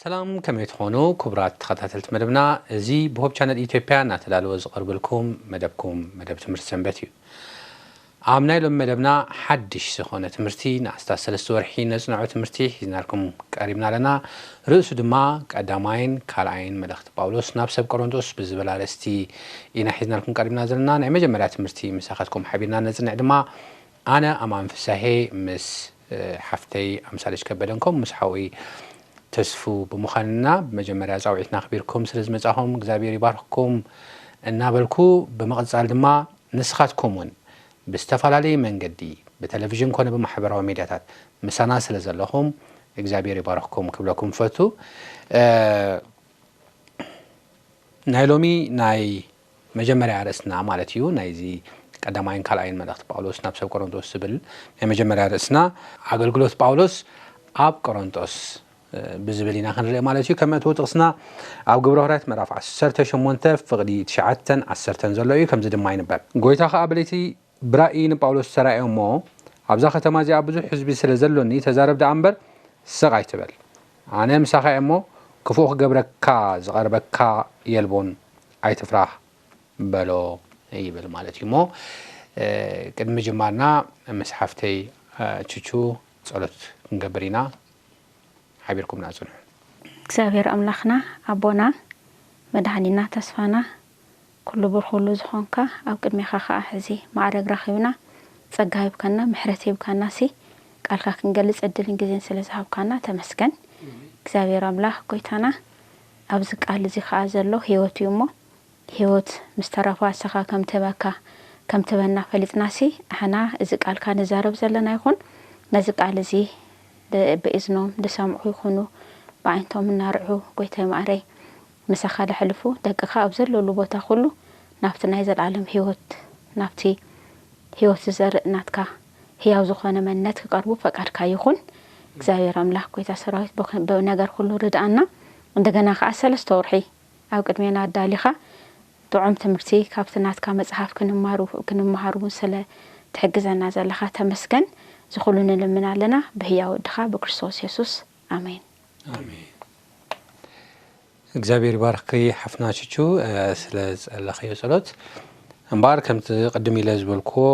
ሰላም፣ ከመይ ትኾኑ ክቡራት ተኸታተልቲ መደብና? እዚ ብሆብ ቻነል ኢትዮጵያ እናተዳለወ ዝቐርበልኩም መደብኩም መደብ ትምህርቲ ሰንበት እዩ። ኣብ ናይ ሎሚ መደብና ሓድሽ ዝኾነ ትምህርቲ ንኣስታት ሰለስተ ወርሒ ነጽንዖ ትምህርቲ ሒዝናልኩም ቀሪብና ኣለና። ርእሱ ድማ ቀዳማይን ካልኣይን መልእኽቲ ጳውሎስ ናብ ሰብ ቆሮንቶስ ብዝብል ኣርእስቲ ኢና ሒዝናልኩም ቀሪብና ዘለና። ናይ መጀመርያ ትምህርቲ ምሳኻትኩም ሓቢርና ነጽንዕ ድማ ኣነ ኣማን ፍሳሄ ምስ ሓፍተይ ኣምሳለች ከበደን ከምኡ ምስ ሓወይ ተስፉ ብምዃንና ብመጀመርያ ጻውዒትና ኣኽቢርኩም ስለ ዝመጻኹም እግዚኣብሔር ይባርኽኩም እናበልኩ፣ ብምቕጻል ድማ ንስኻትኩም እውን ብዝተፈላለየ መንገዲ ብቴሌቪዥን ኮነ ብማሕበራዊ ሚድያታት ምሳና ስለ ዘለኹም እግዚኣብሔር ይባርኽኩም ክብለኩም ፈቱ። ናይ ሎሚ ናይ መጀመርያ ርእስና ማለት እዩ። ናይዚ ቀዳማይን ካልኣይን መልእኽቲ ጳውሎስ ናብ ሰብ ቆሮንቶስ ዝብል ናይ መጀመርያ ርእስና ኣገልግሎት ጳውሎስ ኣብ ቆሮንቶስ ብዝብል ኢና ክንርኢ ማለት እዩ። ከም መእተዊ ጥቕስና ኣብ ግብረ ሐዋርያት ምዕራፍ ዓሰርተ ሸሞንተ ፍቕዲ ትሽዓተን ዓሰርተን ዘሎ እዩ። ከምዚ ድማ ይንበብ። ጎይታ ኸኣ ብለይቲ ብራእይ ንጳውሎስ ተራእዮ እሞ፣ ኣብዛ ከተማ እዚኣ ብዙሕ ህዝቢ ስለ ዘሎኒ ተዛረብ ደኣ እምበር ስቕ ኣይትበል። ኣነ ምሳኻ እየ እሞ፣ ክፉእ ክገብረካ ዝቐርበካ የልቦን፣ ኣይትፍራህ በሎ ይብል ማለት እዩ። እሞ ቅድሚ ምጅማርና ምስ ሓፍተይ ችቹ ጸሎት ክንገብር ኢና። ሓቢርኩምና ጽንሑ። እግዚኣብሔር ኣምላኽና ኣቦና መድሓኒና ተስፋና ኩሉ ብርኩሉ ዝኾንካ ኣብ ቅድሜኻ ኸዓ ሕዚ ማዕረግ ረኺብና ጸጋ ሂብካና ምሕረት ሂብካና ሲ ቃልካ ክንገልጽ ዕድልን ግዜን ስለ ዝሃብካና ተመስገን። እግዚኣብሔር ኣምላኽ ጎይታና ኣብዚ ቃል እዚ ኸዓ ዘሎ ህይወት እዩ እሞ ህይወት ምስ ተረፋ ንስኻ ከም ትህበካ ከም ትህበና ፈሊጥናሲ ኣሕና እዚ ቃልካ ንዛረብ ዘለና ይኹን ነዚ ቃል እዚ ብእዝኖም ዝሰምዑ ይኹኑ ብዓይነቶም እናርዑ ጎይታይ ማዕረይ ምሳኻ ደሕልፉ ደቅኻ ኣብ ዘለሉ ቦታ ኩሉ ናብቲ ናይ ዘለኣለም ህይወት ናብቲ ህይወት ዝዘርእ ናትካ ህያው ዝኾነ መንነት ክቀርቡ ፈቃድካ ይኹን። እግዚኣብሔር ኣምላኽ ጎይታ ሰራዊት ብነገር ኩሉ ርድኣና። እንደገና ከዓ ሰለስተ ወርሒ ኣብ ቅድሜና ኣዳሊኻ ጥዑም ትምህርቲ ካብቲ ናትካ መጽሓፍ ክንማሃር እውን ስለ ትሕግዘና ዘለኻ ተመስገን። ዝኹሉ ንልምን ኣለና ብህያው ወድኻ ብክርስቶስ የሱስ ኣሜን። ኣሜን። እግዚኣብሔር ይባርኽኪ ሓፍትና ችቹ ስለ ዝጸለኽዮ ጸሎት። እምበኣር ከምቲ ቅድም ኢለ ዝበልክዎ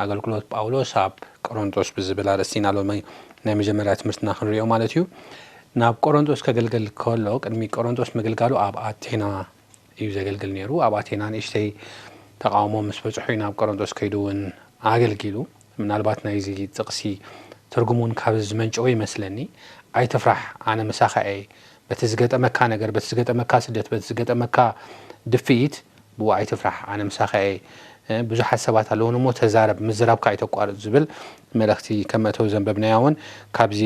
ኣገልግሎት ጳውሎስ ኣብ ቆሮንጦስ ብዝብል ኣርእስቲ ኢና ሎሚ ናይ መጀመርያ ትምህርትና ክንሪኦ ማለት እዩ። ናብ ቆሮንጦስ ከገልግል ከሎ ቅድሚ ቆሮንጦስ ምግልጋሉ ኣብ ኣቴና እዩ ዘገልግል ነይሩ። ኣብ ኣቴና ንእሽተይ ተቃውሞ ምስ በጽሖ እዩ ናብ ቆሮንጦስ ከይዱ እውን ኣገልጊሉ። ምናልባት ናይዚ ጥቕሲ ትርጉም እውን ካብ ዝመንጨወ ይመስለኒ። ኣይትፍራሕ ኣነ ምሳኻ እየ። በቲ ዝገጠመካ ነገር፣ በቲ ዝገጠመካ ስደት፣ በቲ ዝገጠመካ ድፍኢት ብኡ ኣይትፍራሕ ኣነ ምሳኻ እየ። ብዙሓት ሰባት ኣለውን እሞ ተዛረብ፣ ምዝራብካ ኣይተቋርጽ ዝብል መልእኽቲ ከም መእተዊ ዘንበብናያ እውን ካብዚ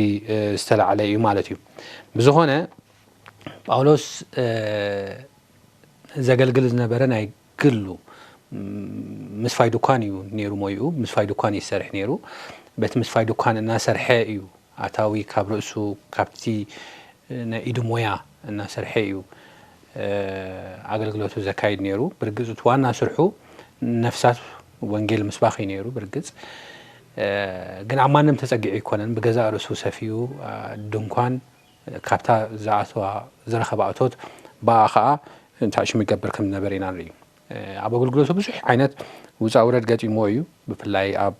ዝተላዕለ እዩ ማለት እዩ። ብዝኾነ ጳውሎስ ዘገልግል ዝነበረ ናይ ግሉ ምስፋይ ድኳን እዩ ነይሩ ሞይኡ። ምስፋይ ድኳን እዩ ዝሰርሕ ነይሩ። በቲ ምስፋይ ድኳን እናሰርሐ እዩ ኣታዊ ካብ ርእሱ ካብቲ ናይ ኢዱ ሞያ እናሰርሐ እዩ ኣገልግሎቱ ዘካይድ ነይሩ። ብርግጽ እቲ ዋና ስርሑ ነፍሳት ወንጌል ምስባኽ እዩ ነይሩ። ብርግጽ ግን ኣብ ማንም ተጸጊዑ ኣይኮነን። ብገዛእ ርእሱ ሰፍዩ ድንኳን ካብታ ዝኣተዋ ዝረኸባ እቶት ብኣ ኸዓ እንታይ ሽሙ ይገብር ከም ዝነበረ ኢና ንርኢ። ኣብ ኣገልግሎቱ ብዙሕ ዓይነት ውፃእ ውረድ ገጢምዎ እዩ። ብፍላይ ኣብ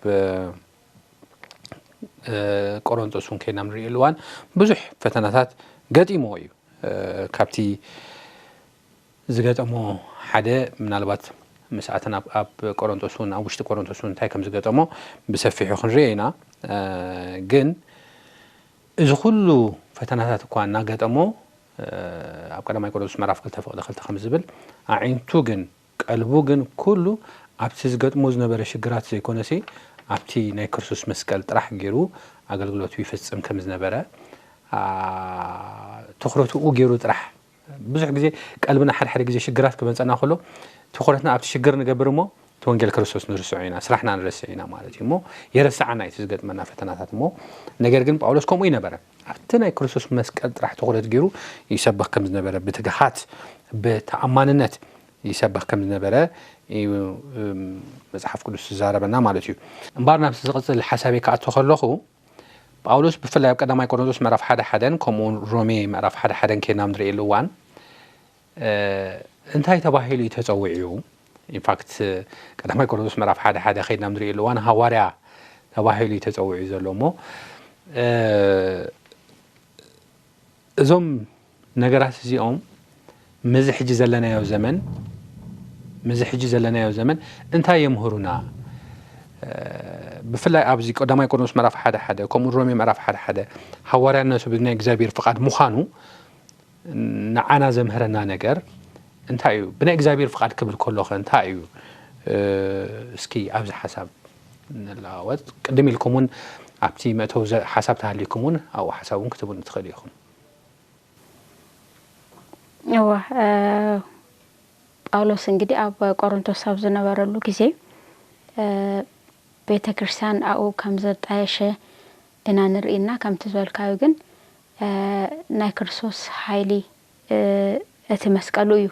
ቆሮንጦስ እውን ከይና ንሪእሉ እዋን ብዙሕ ፈተናታት ገጢምዎ እዩ። ካብቲ ዝገጠሞ ሓደ ምናልባት ምስኣተን ኣብ ቆሮንጦስ እውን ኣብ ውሽጢ ቆሮንጦስ እውን እንታይ ከም ዝገጠሞ ብሰፊሑ ክንሪኦ ኢና። ግን እዚ ኩሉ ፈተናታት እኳ እናገጠሞ ኣብ ቀዳማይ ቆሮንቶስ ምዕራፍ ክልተ ፍቕዲ ክልተ ከም ዝብል ኣዒንቱ ግን ቀልቡ ግን ኩሉ ኣብቲ ዝገጥሞ ዝነበረ ሽግራት ዘይኮነሲ ኣብቲ ናይ ክርስቶስ መስቀል ጥራሕ ገይሩ ኣገልግሎቱ ይፍጽም ከም ዝነበረ ትኹረትኡ ገይሩ ጥራሕ። ብዙሕ ግዜ ቀልብና ሓደ ሓደ ግዜ ሽግራት ክመፀና ከሎ ትኹረትና ኣብቲ ሽግር ንገብር እሞ እቲ ወንጌል ክርስቶስ ንርስዖ ኢና፣ ስራሕና ንረስዕ ኢና ማለት እዩ። እሞ የረስዓና እቲ ዝገጥመና ፈተናታት። እሞ ነገር ግን ጳውሎስ ከምኡ ይነበረ ኣብቲ ናይ ክርስቶስ መስቀል ጥራሕ ትኹረት ገይሩ ይሰብኽ ከም ዝነበረ ብትግሃት ብተኣማንነት ይሰብኽ ከም ዝነበረ እዩ መፅሓፍ ቅዱስ ዝዛረበና ማለት እዩ። እምበኣር ናብቲ ዝቕፅል ሓሳበይ ክኣቶ ከለኹ ጳውሎስ ብፍላይ ኣብ ቀዳማይ ቆሮንቶስ ምዕራፍ ሓደ ሓደን ከምኡ እውን ሮሜ ምዕራፍ ሓደ ሓደን ከይድና ንርእየሉ እዋን እንታይ ተባሂሉ እዩ ተጸዊዑ? ኢንፋክት ቀዳማይ ቆሮንቶስ ምዕራፍ ሓደ ሓደ ከይድና ንርእየሉ እዋን ሃዋርያ ተባሂሉ እዩ ተጸዊዑ ዘሎ እሞ እዞም ነገራት እዚኦም ምዚ ሕጂ ዘለናዮ ዘመን ምዚ ሕጂ ዘለናዮ ዘመን እንታይ የምህሩና? ብፍላይ ኣብዚ ቀዳማይ ቆሮንቶስ ምዕራፍ ሓደ ሓደ ከምኡ ሮሜ ምዕራፍ ሓደ ሓደ ሃዋርያነቱ ብናይ እግዚኣብሔር ፍቓድ ምዃኑ ንዓና ዘምህረና ነገር እንታይ እዩ? ብናይ እግዚኣብሔር ፍቓድ ክብል ከሎኸ እንታይ እዩ? እስኪ ኣብዚ ሓሳብ ንለዋወጥ። ቅድም ኢልኩም እውን ኣብቲ መእተዊ ሓሳብ ተሃሊኩም እውን ኣብኡ ሓሳብ እውን ክትብሉ ትኽእሉ ኢኹም። እወ ጳውሎስ እንግዲህ ኣብ ቆሮንቶስ ኣብ ዝነበረሉ ግዜ ቤተ ክርስቲያን ኣብኡ ከም ዘጣየሸ ኢና ንርኢ እና ከምቲ ዝበልካዮ ግን ናይ ክርስቶስ ሓይሊ እቲ መስቀሉ እዩ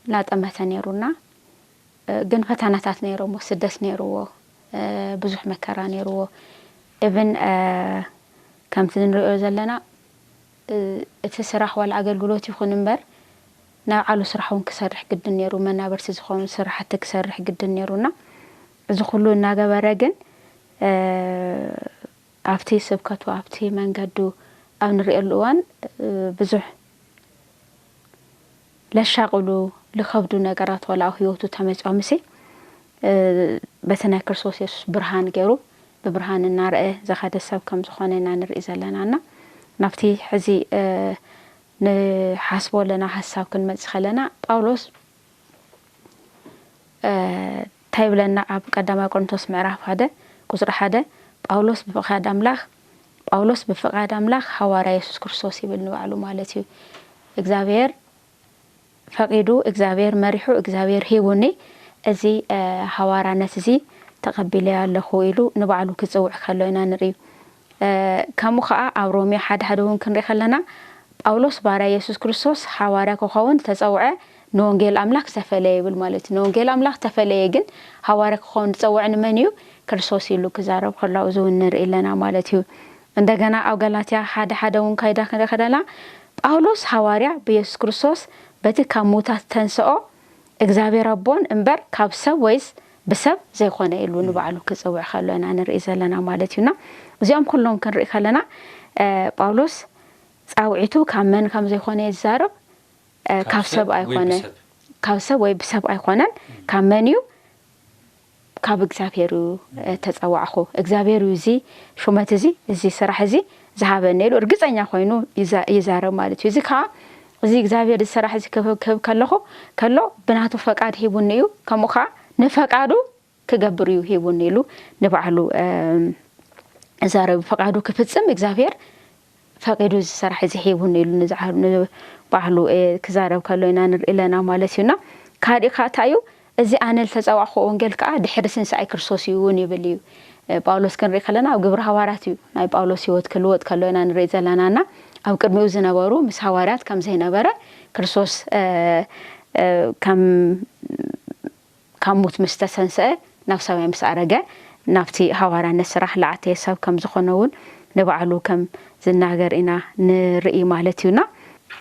እናጠመተ ነይሩና ግን ፈተናታት ነይሮሞ ስደት ነይርዎ ብዙሕ መከራ ነይርዎ እብን ከምቲ ንሪኦ ዘለና እቲ ስራሕ ዋላ ኣገልግሎት ይኹን እምበር ናይ ባዕሉ ስራሕ እውን ክሰርሕ ግድን ነይሩ መናበርቲ ዝኾኑ ስራሕቲ ክሰርሕ ግድን ነይሩና እዚ ኩሉ እናገበረ ግን ኣብቲ ስብከቱ ኣብቲ መንገዱ ኣብ ንሪኤሉ እዋን ብዙሕ ለሻቕሉ ልኸብዱ ነገራት ዋላ ኣብ ህይወቱ ተመፂኦምሲ በቲ ናይ ክርስቶስ የሱስ ብርሃን ገይሩ ብብርሃን እናርአ ዝኸደ ሰብ ከም ዝኾነ ኢና ንርኢ ዘለና እና ናብቲ ሕዚ ንሓስቦ ኣለና ሓሳብ ክንመፅእ ከለና ጳውሎስ እንታይ ይብለና ኣብ ቀዳማይ ቆሮንቶስ ምዕራፍ ሓደ ቁፅሪ ሓደ ጳውሎስ ብፍቓድ ኣምላኽ ጳውሎስ ብፍቓድ ኣምላኽ ሃዋርያ የሱስ ክርስቶስ ይብል ንባዕሉ ማለት እዩ እግዚኣብሔር ፈቒዱ እግዚኣብሔር መሪሑ እግዚኣብሔር ሂቡኒ እዚ ሃዋራነት እዚ ተቐቢለዮ ኣለኹ ኢሉ ንባዕሉ ክፅውዕ ከሎ ኢና ንርኢ ከምኡ ከዓ ኣብ ሮሜ ሓደ ሓደ እውን ክንርኢ ከለና ጳውሎስ ባርያ የሱስ ክርስቶስ ሓዋርያ ክኸውን ዝተፀውዐ ንወንጌል ኣምላኽ ዝተፈለየ ይብል ማለት እዩ ንወንጌል ኣምላኽ ዝተፈለየ ግን ሓዋርያ ክኸውን ዝፀውዐ ንመን እዩ ክርስቶስ ኢሉ ክዛረብ ከሎ ኣብዚ እውን ንርኢ ኣለና ማለት እዩ እንደገና ኣብ ገላትያ ሓደ ሓደ እውን ካይዳ ክንርኢ ከለና ጳውሎስ ሓዋርያ ብየሱስ ክርስቶስ በቲ ካብ ሙታት ዝተንስኦ እግዚኣብሔር ኣቦን እምበር ካብ ሰብ ወይስ ብሰብ ዘይኮነ ኢሉ ንባዕሉ ክፅውዕ ከሎ ኢና ንርኢ ዘለና ማለት እዩና እዚኦም ኩሎም ክንርኢ ከለና ጳውሎስ ፃውዒቱ ካብ መን ከም ዘይኮነ ዝዛረብ ካብ ሰብ ኣይኮነ ካብ ሰብ ወይ ብሰብ ኣይኮነን ካብ መን እዩ ካብ እግዚኣብሔር እዩ ተፀዋዕኹ እግዚኣብሔር እዩ እዚ ሹመት እዚ እዚ ስራሕ እዚ ዝሃበኒ ኢሉ እርግፀኛ ኮይኑ ይዛረብ ማለት እዩ እዚ ከዓ እዚ እግዚኣብሔር እዚ ስራሕ እዚ ክህብ ከለኹ ከሎ ብናቱ ፈቃድ ሂቡኒ እዩ ከምኡ ከዓ ንፈቃዱ ክገብር እዩ ሂቡኒ ኢሉ ንባዕሉ ዛረብ ፈቃዱ ክፍፅም እግዚኣብሔር ፈቂዱ እዚ ስራሕ እዚ ሂቡኒ ኢሉ ንባዕሉ ክዛረብ ከሎ ኢና ንርኢ ኣለና ማለት እዩና ካሊእ ከዓ እንታይ እዩ እዚ ኣነ ዝተፀዋዕኩ ወንጌል ከዓ ድሕሪ ትንሳኤ ክርስቶስ እዩ እውን ይብል እዩ ጳውሎስ ክንርኢ ከለና ኣብ ግብሪ ሃዋርያት እዩ ናይ ጳውሎስ ህይወት ክልወጥ ከሎ ኢና ንርኢ ዘለና እና ኣብ ቅድሚኡ ዝነበሩ ምስ ሃዋርያት ከም ዘይነበረ ክርስቶስ ከም ካብ ሙት ምስ ተሰንሰአ ናብ ሰማይ ምስ ኣረገ ናብቲ ሃዋርያነት ስራሕ ለዓተየ ሰብ ከም ዝኾነ እውን ንባዕሉ ከም ዝናገር ኢና ንርኢ ማለት እዩና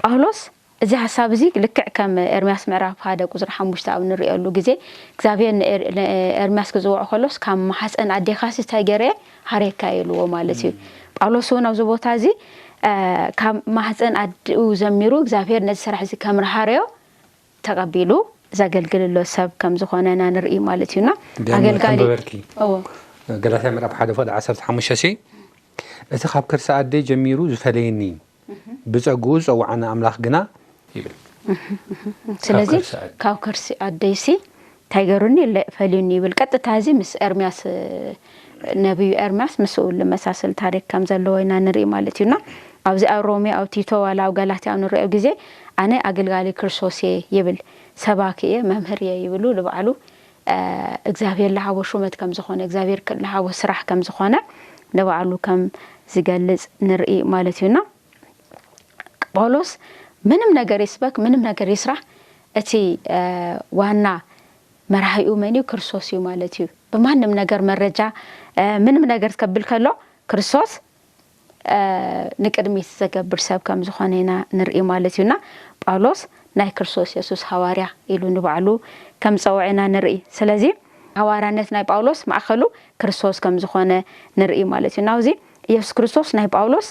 ጳውሎስ እዚ ሓሳብ እዚ ልክዕ ከም ኤርምያስ ምዕራፍ ሓደ ቁፅሪ ሓሙሽተ ኣብ ንሪእየሉ ግዜ እግዚኣብሔር ንኤርምያስ ክፅውዖ ከሎስ ካብ ማሕፀን ኣዴኻሲ እንታይ ገይረ ሃሬካ ኢልዎ ማለት እዩ ጳውሎስ እውን ኣብዚ ቦታ እዚ ካብ ማሕፀን ኣድኡ ዘሚሩ እግዚኣብሔር ነዚ ስራሕ እዚ ከም ሃረዮ ተቐቢሉ ዘገልግል ኣሎ ሰብ ከም ዝኾነ ኢና ንርኢ ማለት እዩና ኣገልጋሊ ገላትያ ምዕራፍ ሓደ ፍቕዲ ዓሰርተ ሓሙሽተ ሲ እቲ ካብ ከርሲ ኣደይ ጀሚሩ ዝፈለየኒ ብጸግኡ ዝጸውዓኒ ኣምላኽ ግና ይብል ስለዚ ካብ ከርሲ ኣደይሲ እንታይ ገሩኒ ፈሊዩኒ ይብል ቀጥታ እዚ ምስ ኤርምያስ ነቢዩ ኤርምያስ ምስኡ ልመሳሰል ታሪክ ከም ዘለዎ ኢና ንርኢ ማለት እዩና ኣብዚ ኣብ ሮሜ ኣብ ቲቶ ዋላ ኣብ ጋላትያ ኣብ ንሪኦ ግዜ ኣነ ኣገልጋሊ ክርስቶስ እየ ይብል ሰባኪ እየ መምህር እየ ይብሉ ንባዕሉ እግዚኣብሔር ለሃቦ ሹመት ከም ዝኾነ እግዚኣብሔር ለሃቦ ስራሕ ከም ዝኾነ ንባዕሉ ከም ዝገልጽ ንርኢ ማለት እዩና ጳውሎስ ምንም ነገር ይስበክ ምንም ነገር ይስራሕ እቲ ዋና መራሒኡ መን እዩ ክርስቶስ እዩ ማለት እዩ ብማንም ነገር መረጃ ምንም ነገር ከብል ከሎ ክርስቶስ ንቅድሚት ዘገብር ሰብ ከም ዝኾነ ኢና ንርኢ ማለት እዩና። ጳውሎስ ናይ ክርስቶስ የሱስ ሃዋርያ ኢሉ ንባዕሉ ከም ጸውዐና ንርኢ። ስለዚ ሃዋርያነት ናይ ጳውሎስ ማእኸሉ ክርስቶስ ከም ዝኾነ ንርኢ ማለት እዩ። ናብዚ የሱስ ክርስቶስ ናይ ጳውሎስ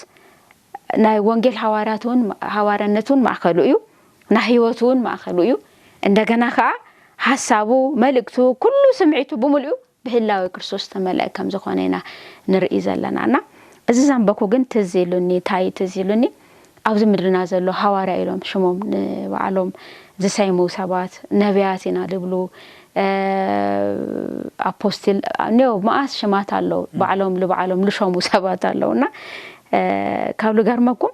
ናይ ወንጌል ሃዋርያት እውን ሃዋርያነት እውን ማእኸሉ እዩ፣ ናይ ህይወቱ እውን ማእኸሉ እዩ። እንደገና ከዓ ሓሳቡ፣ መልእክቱ፣ ኩሉ ስምዒቱ ብምልኡ ብህላዊ ክርስቶስ ዝተመልአ ከም ዝኾነ ኢና ንርኢ ዘለና። እና እዚ ዘንበኩ ግን ትዝ ኢሉኒ። እንታይ ትዝ ኢሉኒ? ኣብዚ ምድርና ዘሎ ሃዋርያ ኢሎም ሽሞም ንባዕሎም ዝሰይሙ ሰባት፣ ነቢያት ኢና ዝብሉ፣ ኣፖስትል፣ እኒኦ መኣስ ሽማት ኣለዉ። ባዕሎም ልባዕሎም ልሾሙ ሰባት ኣለዉ። እና ካብ ልገርመኩም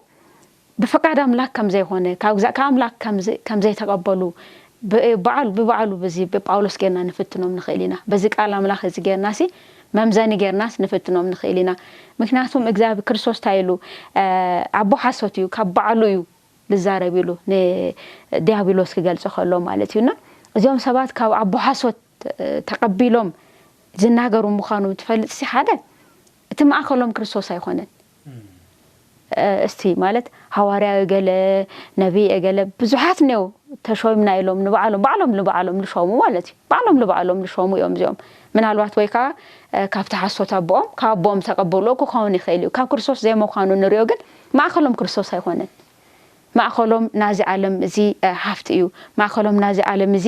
ብፍቃድ ኣምላክ ከም ዘይኮነ፣ ካብ ግዛ-፣ ካብ ኣምላክ ከም ዘ-፣ ከም ዘይተቐበሉ ብ-፣ በዓሉ፣ ብበዓሉ በዚ ብጳውሎስ ጌርና ንፍትኖም ንኽእል ኢና። በዚ ቃል ኣምላኽ እዚ ጌርናሲ መምዘኒ ጌርናስ ንፍትኖም ንኽእል ኢና። ምክንያቱም እግዚኣብሔር ክርስቶስ እንታይ ኢሉ? ኣቦ ሓሶት እዩ፣ ካብ በዓሉ እዩ ልዛረብ ኢሉ ንዲያብሎስ ክገልጾ ከሎ ማለት እዩና፣ እዚኦም ሰባት ካብ ኣቦ ሓሶት ተቐቢሎም ዝናገሩ ምዃኑ ትፈልጥሲ ሓደ እቲ ማእከሎም ክርስቶስ ኣይኮነን። እስቲ ማለት ሃዋርያ እገለ፣ ነቢይ እገለ ብዙሓት እኔው ተሾይምና ኢሎም ንባዕሎም፣ ባዕሎም ንባዕሎም ልሾሙ ማለት እዩ። ባዕሎም ንባዕሎም ልሾሙ እዮም እዚኦም። ምናልባት ወይ ከዓ ካብቲ ሓሶት ኣቦኦም፣ ካብ ኣቦኦም ዝተቐበልዎ ክኸውን ይኽእል እዩ። ካብ ክርስቶስ ዘይምዃኑ ንሪኦ ግን ማእከሎም ክርስቶስ ኣይኮነን። ማእከሎም ናዚ ዓለም እዚ ሃፍቲ እዩ። ማእከሎም ናዚ ዓለም እዚ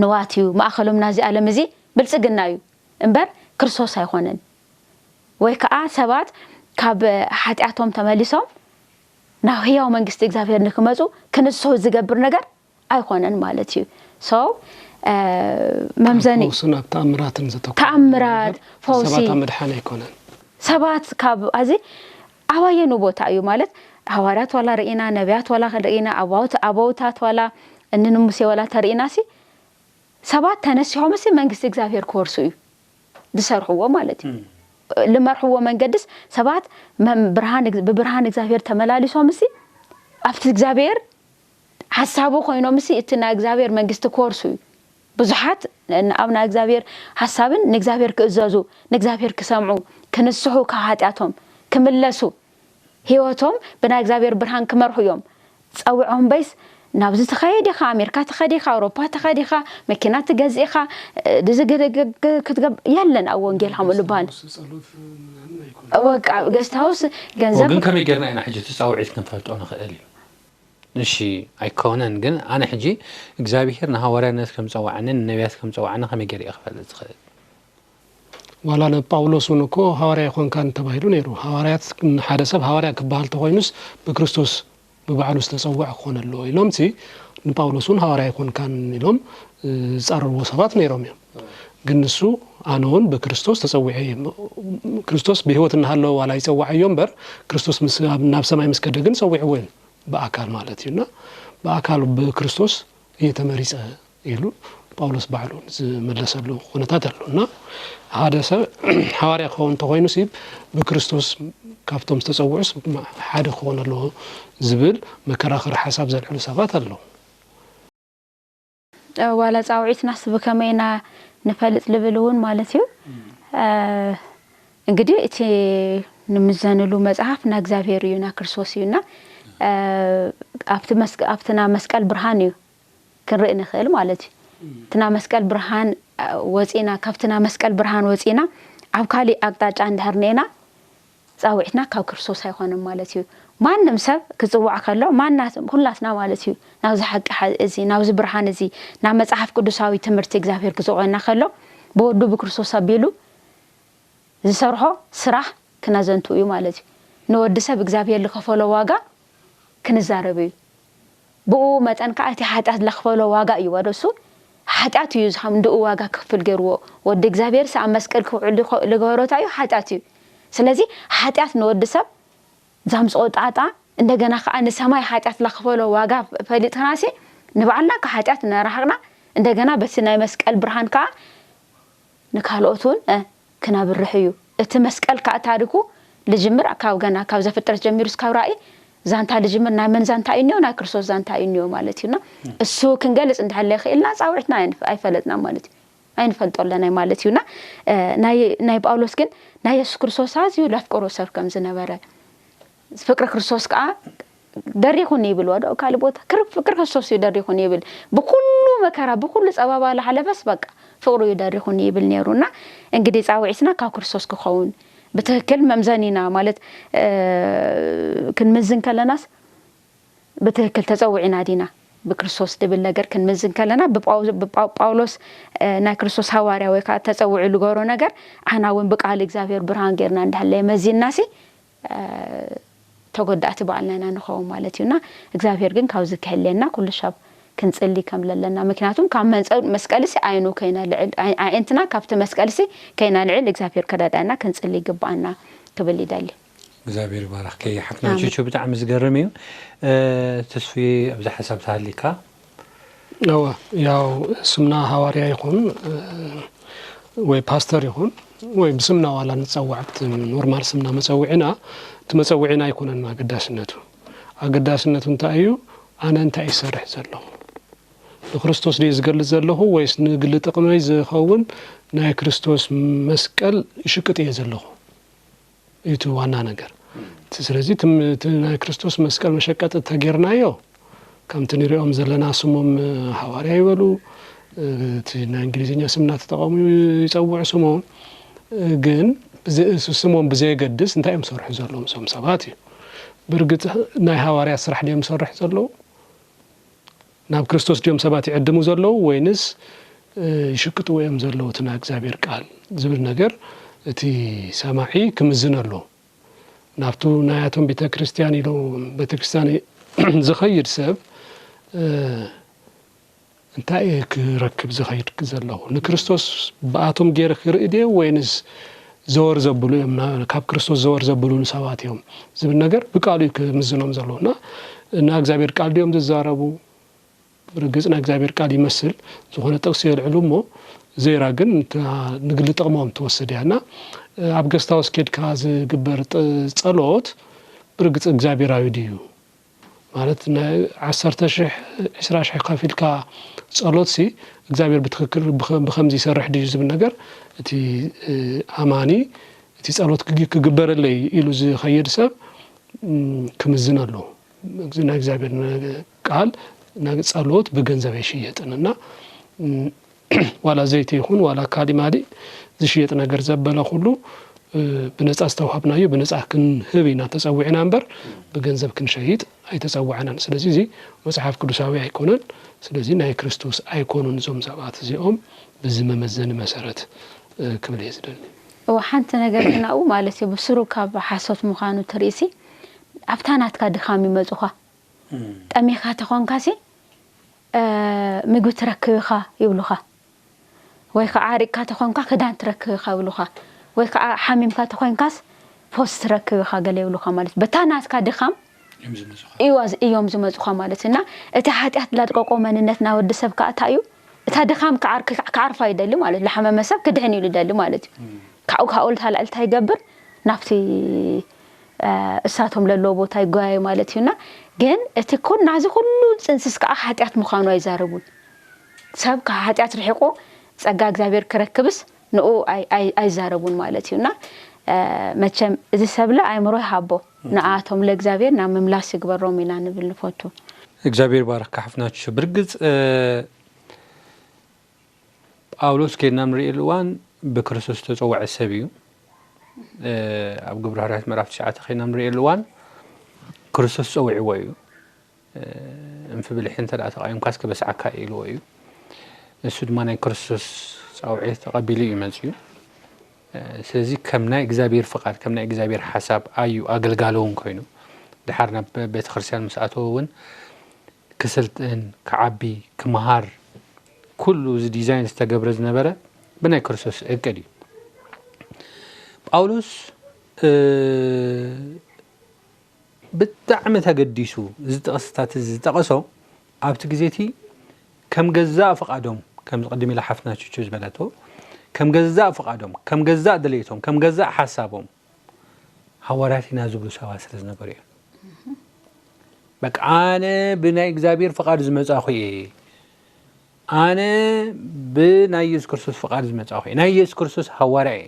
ንዋት እዩ። ማእከሎም ናዚ ዓለም እዚ ብልጽግና እዩ እምበር ክርስቶስ ኣይኮነን። ወይ ከዓ ሰባት ካብ ሓጢኣቶም ተመሊሶም ናብ ህያው መንግስቲ እግዚኣብሔር ንክመጹ ክንስሑ ዝገብር ነገር ኣይኮነን ማለት እዩ። So መምዘኒ ፈውስን ኣብ ተኣምራትን ዘተኮረ ተኣምራት፣ ነገር ፈውሲ ሰባት ኣብ ምድሓን ኣይኮነን። ሰባት ካብ ኣዚ ኣባየኑ ቦታ እዩ ማለት ሃዋርያት ዋላ ርኢና፣ ነቢያት ዋላ ርኢና፣ ኣባውት-፣ ኣበውታት ዋላ እንንሙሴ ዋላ ተርኢና ሲ ሰባት ተነሲሖም ሲ መንግስቲ እግዚኣብሔር ክወርሱ እዩ ዝሰርሕዎ ማለት እዩ። ልመርሕዎ መንገድስ ሰባት መም-፣ ብርሃን እግ-፣ ብብርሃን እግዚኣብሔር ተመላሊሶም ሲ ኣብቲ እግዚኣብሔር ሓሳቡ ኮይኖም ሲ እቲ ናይ እግዚኣብሔር መንግስቲ ክወርሱ እዩ። ብዙሓት ን-፣ ኣብ ናይ እግዚኣብሔር ሓሳብን ንእግዚኣብሔር ክእዘዙ፣ ንእግዚኣብሔር ክሰምዑ፣ ክንስሑ፣ ካብ ሓጢኣቶም ክምለሱ፣ ህይወቶም ብናይ እግዚኣብሔር ብርሃን ክመርሑ እዮም ጸዊዖም። በይስ ናብዚ ትኸይድ ኢኻ፣ ኣሜሪካ ትኸድ ኢኻ፣ ኣውሮፓ ትኸድ ኢኻ፣ መኪና ትገዝእ ኢኻ፣ ድዚ ግድ-፣ ግ-፣ ግ-፣ ክትገብ-፣ የለን ኣብ ወንጌል ከምኡ ዝበሃል። ጸሎት ምናምን ኣይኮነን። በቃ ገስት ሃውስ ገንዘብ ግን ከመይ ጌርና ኢና ሕጂ እቲ ጻውዒት ክንፈልጦ ንኽእል እዩ? እሺ፣ ኣይኮነን። ግን ኣነ ሕጂ እግዚኣብሄር ንሃዋርያነት ከም ጸዋዓኒ፣ ንነቢያት ከም ጸዋዓኒ ከመይ ገይረ እየ ክፈልጥ ዝኽእል? ዋላ ንጳውሎስ እውን እኮ ሃዋርያ ኣይኮንካን ተባሂሉ ነይሩ። ሃዋርያት፣ ሓደ ሰብ ሃዋርያ ክበሃል ተኾይኑስ ብክርስቶስ ብባዕሉ ዝተጸውዐ ክኾን ኣለዎ ኢሎምሲ ንጳውሎስ እውን ሃዋርያ ኣይኮንካን ኢሎም፣ እ፣ ዝጻረርዎ ሰባት ነይሮም እዮም። ግን ንሱ ኣነ እውን ብክርስቶስ ተጸዊዐ እየ። ክርስቶስ ብህይወት እናሃለወ ዋላ ይጸዋዓዮ እምበር፣ ክርስቶስ ምስ፣ ኣብ፣ ናብ ሰማይ ምስ ከደ ግን ጸዊዕዎ እዩ። ብኣካል ማለት እዩ። እና ብኣካል ብክርስቶስ እየ ተመሪጸ ኢሉ ጳውሎስ ባዕሉ ዝመለሰሉ ኩነታት ኣሎ። እና ሓደ ሰብ ሃዋርያ ክኸውን እንተኾይኑ ሲ ብክርስቶስ ካብቶም ዝተጸውዑስ ሓደ ክኾን ኣለዎ ዝብል መከራኸሪ ሓሳብ ዘልዕሉ ሰባት ኣለዉ። እ፣ ዋላ ጻውዒትናስ ብኸመይ ኢና ንፈልጥ ልብል እውን ማለት እዩ። እ፣ እንግዲህ እቲ ንምዘንሉ መጽሓፍ ና እግዚኣብሔር እዩ፣ ና ክርስቶስ እዩ። እና፣ እ፣ ኣብቲ መስቀ-፣ ኣብቲ ና መስቀል ብርሃን እዩ ክንርኢ ንኽእል ማለት እዩ። እቲ ና መስቀል ብርሃን፣ እ፣ ወጺና፣ ካብቲ ና መስቀል ብርሃን ወጺና ኣብ ካሊእ ኣቅጣጫ እንድሕር ኔና ጻውዒትና ካብ ክርስቶስ ኣይኮነን ማለት እዩ። ማንም ሰብ ክጽዋዕ ከሎ፣ ማናት-፣ ኩላትና ማለት እዩ፣ ናብዚ ሓቂ ሓ-፣ እዚ፣ ናብዚ ብርሃን እዚ፣ ናብ መጽሓፍ ቅዱሳዊ ትምህርቲ እግዚኣብሔር ክጽውዐና ከሎ፣ ብወዱ ብክርስቶስ ኣቢሉ ዝሰርሖ ስራሕ ክነዘንቱ እዩ ማለት እዩ። ንወዲ ሰብ እግዚኣብሔር ዝኸፈሎ ዋጋ ክንዛረብ እዩ። ብኡ መጠን ከኣ እቲ ሓጢኣት ለኽፈሎ ዋጋ እዩ። ወደ እሱ ሓጢኣት እዩ ዝሃም እንድኡ ዋጋ ክፍል ገይርዎ። ወዲ እግዚኣብሔር ኣብ መስቀል ክውዕል ልኸ-፣ ልገበሮ እንታይ እዩ? ሓጢኣት እዩ። ስለዚ ሓጢኣት ንወዲ ሰብ ዛምጽኦ ጣጣ፣ እንደገና ከኣ ንሰማይ ሓጢኣት ለኽፈሎ ዋጋ ፈሊጥናሲ ንባዕልና ካብ ሓጢኣት እናረሓቕና፣ እንደገና በቲ ናይ መስቀል ብርሃን ከኣ ንካልኦት እውን፣ እ፣ ክነብርህ እዩ። እቲ መስቀል ከኣ ታሪኩ ልጅምር ካብ ገና ካብ ዘፍጥረት ጀሚሩ እስካብ ራእይ ዛንታ ልጅምር ናይ መን ዛንታ እዩ እኒኦ? ናይ ክርስቶስ ዛንታ እዩ እኒኦ ማለት እዩና። እሱ ክንገልጽ እንድሕር ለይኽኢልና ጻውዒትና ኣይንፍ-፣ ኣይፈለጥና ማለት እዩ። ኣይንፈልጦ ኣለናይ ማለት እዩና። ናይ ጳውሎስ ግን ናይ የሱስ ክርስቶስ ኣዝዩ ለፍቅሮ ሰብ ከም ዝነበረ፣ ፍቅሪ ክርስቶስ ከዓ ደሪኹኒ ይብል ወዶ ካልእ ቦታ ፍቅሪ ክርስቶስ እዩ ደሪኹኒ ይብል። ብኩሉ መከራ ብኩሉ ፀባባ ላሓለፈስ በቃ ፍቅሩ እዩ ደሪኹኒ ይብል ነይሩና። እንግዲህ ፃውዒትና ካብ ክርስቶስ ክኸውን ብትክክል መምዘኒና ማለት ክንምዝን ከለናስ ብትክክል ተፀውዒና ዲና ብክርስቶስ ድብል ነገር ክንምዝን ከለና ብጳውሎስ ናይ ክርስቶስ ሃዋርያ ወይ ከዓ ተፀውዒ ልገሮ ነገር ኣና እውን ብቃል እግዚኣብሔር ብርሃን ገይርና እንዳሃለ መዚንናሲ ተጎዳእቲ በዓልና ኢና ንኸውን ማለት እዩና። እግዚኣብሔር ግን ካብዚ ክሕልየና ኩሉ ሻብ ክንፅሊ ከም ለለና ምክንያቱም ካብ መንፀ መስቀልሲ ኣይኑ ከይነልዕል ኣዒንትና ካብቲ መስቀልሲ ከይነልዕል እግዚኣብሔር ከረዳና ክንፅሊ ይግባኣና ክብል ይደሊ። እግዚኣብሔር ይባረክ። ሓፍትና ቹቹ ብጣዕሚ ዝገርም እዩ። ተስፉ ኣብዚ ሓሳብ ተሃሊካ እወ ያው ስምና ሃዋርያ ይኹን ወይ ፓስተር ይኹን ወይ ብስምና ዋላ ንፀዋዕ ኖርማል ስምና መፀውዒና እቲ መፀውዒና ኣይኮነን ኣገዳስነቱ። ኣገዳስነቱ እንታይ እዩ? ኣነ እንታይ ይሰርሕ ዘለኹ ንክርስቶስ ድየ ዝገልፅ ዘለኹ ወይስ ንግሊ ጥቕመይ ዝኸውን ናይ ክርስቶስ መስቀል ይሽቅጥ እየ ዘለኹ? እዩ እቲ ዋና ነገር። ስለዚ ናይ ክርስቶስ መስቀል መሸቀጢ ተጌርናዮ ከምቲ ንሪኦም ዘለና ስሞም ሃዋርያ ይበሉ እቲ ናይ እንግሊዝኛ ስም እናተጠቐሙ ይፀውዑ ስሞም ግን ስሞም ብዘየገድስ እንታይ እዮም ሰርሑ ዘለዉ እዞም ሰባት እዩ። ብርግፅ ናይ ሃዋርያ ስራሕ ድዮም ሰርሑ ዘለዉ? ናብ ክርስቶስ ድዮም ሰባት ይዕድሙ ዘለዉ ወይንስ ይሽቅጥዎ እዮም ዘለዉ እቲ ናይ እግዚኣብሔር ቃል ዝብል ነገር እቲ ሰማዒ ክምዝን ኣለዎ። ናብቱ ናያቶም ቤተ ክርስቲያን ኢሉ ቤተ ክርስቲያን ዝኸይድ ሰብ እንታይ እየ ክረክብ ዝኸይድ ዘለኹ? ንክርስቶስ ብኣቶም ገይረ ክርኢ ድየ ወይንስ ዘወር ዘብሉ እዮም ካብ ክርስቶስ ዘወር ዘብሉ ንሰባት እዮም ዝብል ነገር ብቃሉ እዩ ክምዝኖም ዘለዎ እና እና እግዚኣብሔር ቃል ድዮም ዝዛረቡ ብርግጽ ናይ እግዚኣብሔር ቃል ይመስል ዝኾነ ጥቕሲ የልዕሉ እሞ ዘይራ ግን ንግሊ ጥቕሞም ትወስድ እያ እና ኣብ ገስታውስ ኬድካ ዝግበር ጸሎት ብርግጽ እግዚኣብሔራዊ ድዩ ማለት ዓሰርተ ሽሕ ዕስራ ሽሕ ከፊልካ ጸሎት ሲ እግዚኣብሔር ብትክክል ብከምዚ ይሰርሕ ድዩ ዝብል ነገር እቲ ኣማኒ እቲ ጸሎት ክግበረለይ ኢሉ ዝኸይድ ሰብ ክምዝን ኣለዎ። ናይ እግዚኣብሔር ቃል ጸሎት ብገንዘብ ኣይሽየጥን እና ዋላ ዘይቲ ይኹን ዋላ ካሊእ ማሊእ ዝሽየጥ ነገር ዘበለ ኩሉ ብነፃ ዝተውሃብናዮ ብነፃ ክንህብ ኢና ተፀዊዕና እምበር ብገንዘብ ክንሸይጥ ኣይተፀዋዕናን። ስለዚ እዚ መፅሓፍ ቅዱሳዊ ኣይኮነን። ስለዚ ናይ ክርስቶስ ኣይኮኑን እዞም ሰባት እዚኦም ብዚ መመዘኒ መሰረት ክብል እየ ዝደሊ። እወ ሓንቲ ነገር ግን ኣብኡ ማለት እዩ ብስሩ ካብ ሓሶት ምዃኑ ትርእሲ ኣብታ ናትካ ድኻም ይመፁኻ። ጠሚኻ ተኾንካሲ ምግቢ ትረክብ ኢኻ ይብሉኻ። ወይ ከዓ ዓሪቅካ ተኾንካ ክዳን ትረክብ ኢኻ ይብሉኻ። ወይ ከዓ ሓሚምካ ተኾንካስ ፈውሲ ትረክብ ኢኻ ገለ ይብሉኻ ማለት እዩ። በታ ናትካ ድኻም እዮም ዝመፁኻ ማለት እዩ። እና እቲ ሓጢኣት ላድቀቆ መንነት ናይ ወዲ ሰብ ከዓ እንታይ እዩ? እታ ድኻም ክዓርፋ ይደሊ ማለት እዩ። ዝሓመመ ሰብ ክድሕን እዩ ዝደሊ ማለት እዩ። ካብኡ ካብኡ ልታልዕል እንታይ ይገብር? ናብቲ እሳቶም ለለዎ ቦታ ይጓየ ማለት እዩና ግን እቲ ኩን ናዚ ኩሉ ፅንስስ ከዓ ሓጢኣት ምዃኑ ኣይዛረቡን ሰብ ካብ ሓጢኣት ርሒቁ ፀጋ እግዚኣብሔር ክረክብስ ንኡ ኣይዛረቡን ማለት እዩና መቸም እዚ ሰብለ ኣይምሮ ይሃቦ ንኣቶም ለእግዚኣብሔር ናብ ምምላስ ይግበሮም ኢና ንብል ንፈቱ እግዚኣብሔር ባረካ ሓፍናቹ ብርግፅ ጳውሎስ ከይድና ንርእየሉ እዋን ብክርስቶስ ዝተጸውዐ ሰብ እዩ። ኣብ ግብረ ሃዋርያት ምዕራፍ ትሽዓተ ከይድና ንርእየሉ እዋን ክርስቶስ ጸዊዕዎ እዩ። እንፊ ብልሒ እንተ ደኣ ተቓይምካስ ክበስዓካ እየ ኢልዎ እዩ። ንሱ ድማ ናይ ክርስቶስ ጻውዒት ተቐቢሉ እዩ መጺኡ። ስለዚ ከም ናይ እግዚኣብሔር ፍቓድ ከም ናይ እግዚኣብሔር ሓሳብ ኣዩ ኣገልጋሊ እውን ኮይኑ ድሓር ናብ ቤተ ክርስቲያን ምስ ኣተወ እውን ክስልጥን፣ ክዓቢ፣ ክምሃር ኩሉ እዚ ዲዛይን ዝተገብረ ዝነበረ ብናይ ክርስቶስ እቅድ እዩ። ጳውሎስ ብጣዕሚ ተገዲሱ እዚ ጥቕስታት እዚ ዝጠቐሶ ኣብቲ ግዜ እቲ ከም ገዛእ ፍቓዶም ከምዚ ቅድም ኢላ ሓፍትና ቹቹ ዝበለቶ ከም ገዛእ ፍቓዶም ከም ገዛእ ድሌቶም ከም ገዛእ ሓሳቦም ሃዋርያት ኢና ዝብሉ ሰባት ስለ ዝነበሩ እዮም። በቃ ኣነ ብናይ እግዚኣብሔር ፍቓድ ዝመጻኹ እየ። ኣነ ብናይ የሱስ ክርስቶስ ፍቓድ ዝመጻኹ እየ፣ ናይ የሱስ ክርስቶስ ሃዋርያ እየ፣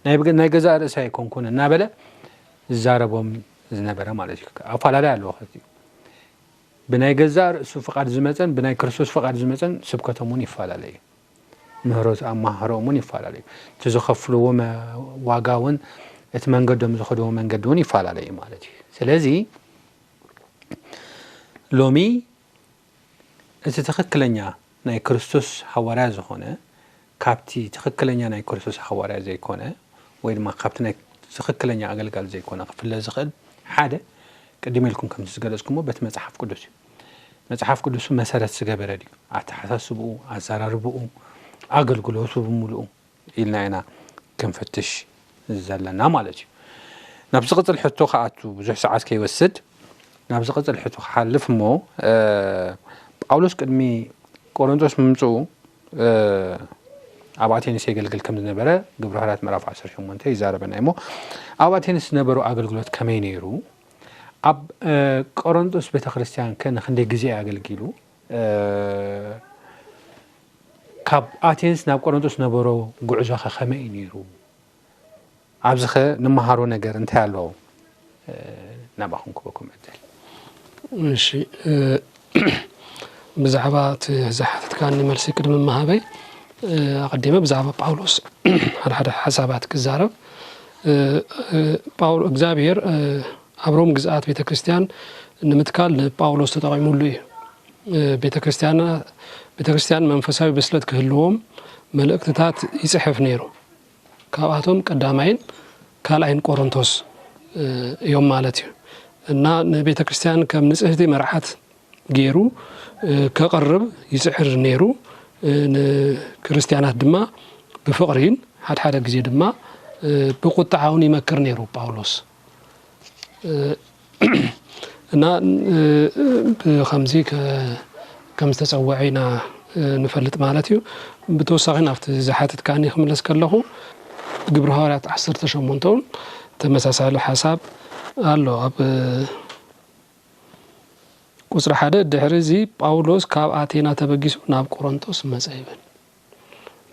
ናይ ብገ-፣ ናይ ገዛእ ርእሰይ ኣይኮንኩን እናበለ ዝዛረቦም ዝነበረ ማለት እዩ። ኣፈላለይ ኣለዎ ከዚ። ብናይ ገዛእ ርእሱ ፍቓድ ዝመጸን ብናይ ክርስቶስ ፍቓድ ዝመጸን ስብከቶም እውን ይፈላለ እዩ። ምህሮት ኣማህሮኦም እውን ይፈላለ እዩ። እቲ ዝኸፍልዎ መ-፣ ዋጋ እውን እቲ መንገዶም ዝኸድዎ መንገዲ እውን ይፈላለ እዩ ማለት እዩ። ስለዚ ሎሚ እቲ ትኽክለኛ ናይ ክርስቶስ ሃዋርያ ዝኾነ ካብቲ ትኽክለኛ ናይ ክርስቶስ ሃዋርያ ዘይኮነ ወይ ድማ ካብቲ ናይ ትኽክለኛ ኣገልጋሊ ዘይኮነ ክፍለ ዝኽእል ሓደ ቅድም ኢልኩም ከምቲ ዝገለጽኩሞ በቲ መጽሓፍ ቅዱስ እዩ። መጽሓፍ ቅዱሱ መሰረት ዝገበረ ድዩ? ኣተሓሳስብኡ፣ ኣዘራርብኡ፣ ኣገልግሎቱ ብምሉኡ ኢልና ኢና ክንፈትሽ ዘለና ማለት እዩ። ናብ ዝቕጽል ሕቶ ክኣቱ ብዙሕ ሰዓት ከይወስድ ናብ ዝቕጽል ሕቶ ክሓልፍ እሞ እ፣ ጳውሎስ ቅድሚ ቆሮንቶስ ምምጽኡ እ፣ ኣብ ኣቴንስ የገልግል ከም ዝነበረ ግብረ ሃዋርያት ምዕራፍ ዓሰርተ ሸሞንተ ይዛረበና እሞ ኣብ ኣቴንስ ዝነበሩ ኣገልግሎት ከመይ ነይሩ? ኣብ እ፣ ቆሮንቶስ ቤተክርስትያን ከ ንክንደይ ግዜ ኣገልጊሉ? እ፣ ካብ ኣቴንስ ናብ ቆሮንቶስ ነበሮ ጉዕዞ ከ ከመይ እዩ ነይሩ? ኣብዚ ኸ ንመሃሮ ነገር እንታይ ኣሎ? እ፣ ናባኹም ክበኩም ዕድል። እሺ እ፣ ብዛዕባ እቲ ዝሓተትካኒ መልሲ ቅድሚ ምሃበይ እ፣ ኣቐዲመ ብዛዕባ ጳውሎስ ሓደ ሓደ ሓሳባት ክዛረብ እ፣ እ፣ ጳውሎ እግዚኣብሔር እ፣ ኣብ ሮም ግዝኣት ቤተ ክርስቲያን ንምትካል ንጳውሎስ ተጠቒሙሉ እዩ። እ፣ ቤተ ክርስቲያና ቤተ ክርስቲያን መንፈሳዊ ብስለት ክህልዎም መልእክትታት ይጽሕፍ ነይሩ። ካብኣቶም ቀዳማይን ካልኣይን ቆሮንቶስ እዮም ማለት እዩ። እና ንቤተ ክርስቲያን ከም ንጽህቲ መርዓት ገይሩ ከቕርብ ይጽዕር ነይሩ። ንክርስትያናት ድማ ብፍቕሪን ሓድሓደ ግዜ ድማ ብቁጥዓውን ይመክር ነይሩ ጳውሎስ። እና ብከምዚ ከም ዝተጸውዐ ኢና ንፈልጥ ማለት እዩ። ብተወሳኺ ናብቲ ዝሓተትካኒ ክምለስ ከለኹ ግብሪ ሃዋርያት ዓሰርተ ሸሞንተ እውን ተመሳሳሊ ሓሳብ ኣሎ። ኣብ ቁጽሪ ሓደ ድሕሪ እዚ ጳውሎስ ካብ ኣቴና ተበጊሱ ናብ ቆሮንቶስ መጸ ይብል።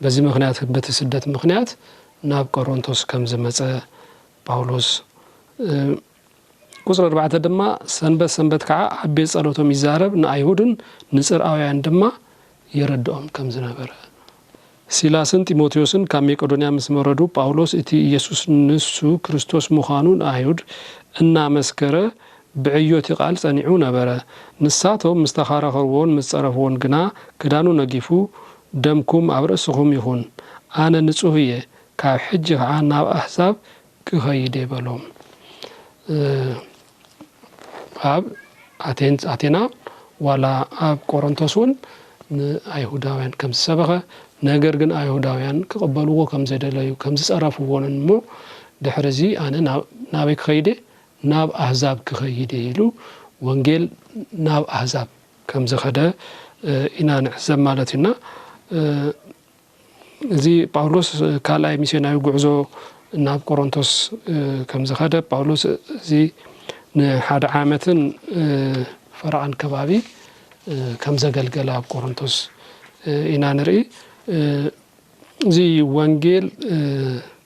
በዚ ምኽንያት በቲ ስደት ምኽንያት ናብ ቆሮንቶስ ከም ዝመጸ ጳውሎስ ቁጽሪ ኣርባዕተ ድማ ሰንበት ሰንበት ከዓ ኣብ ቤት ጸሎቶም ይዛረብ ንኣይሁድን ንጽርኣውያን ድማ የረድኦም ከም ዝነበረ። ሲላስን ጢሞቴዎስን ካብ ሜቄዶንያ ምስ መረዱ ጳውሎስ እቲ ኢየሱስ ንሱ ክርስቶስ ምዃኑ ንኣይሁድ እናመስከረ ብዕዮ እቲ ቃል ጸኒዑ ነበረ። ንሳቶም ምስ ተኻራኸርዎን ምስ ጸረፍዎን ግና ክዳኑ ነጊፉ ደምኩም ኣብ ርእስኹም ይኹን፣ ኣነ ንጹህ እየ፣ ካብ ሕጂ ኸዓ ናብ ኣህዛብ ክኸይድ እየ በሎም። ኣብ ኣቴንስ ኣቴና ዋላ ኣብ ቆሮንቶስ እውን ንኣይሁዳውያን ከም ዝሰበኸ ነገር ግን ኣይሁዳውያን ክቕበልዎ ከም ዘይደለዩ ከም ዝጸረፍዎን እሞ ድሕሪ እዚ ኣነ ናበይ ክኸይድ እየ ናብ ኣህዛብ ክኸይድ እየ ኢሉ ወንጌል ናብ ኣህዛብ ከም ዝኸደ ኢና ንዕዘብ ማለት እዩና እዚ ጳውሎስ ካልኣይ ሚስዮናዊ ጉዕዞ ናብ ቆሮንቶስ ከም ዝኸደ ጳውሎስ እዚ ንሓደ ዓመትን ፈረቓን ከባቢ ከም ዘገልገለ ኣብ ቆሮንቶስ ኢና ንርኢ። እዚ ወንጌል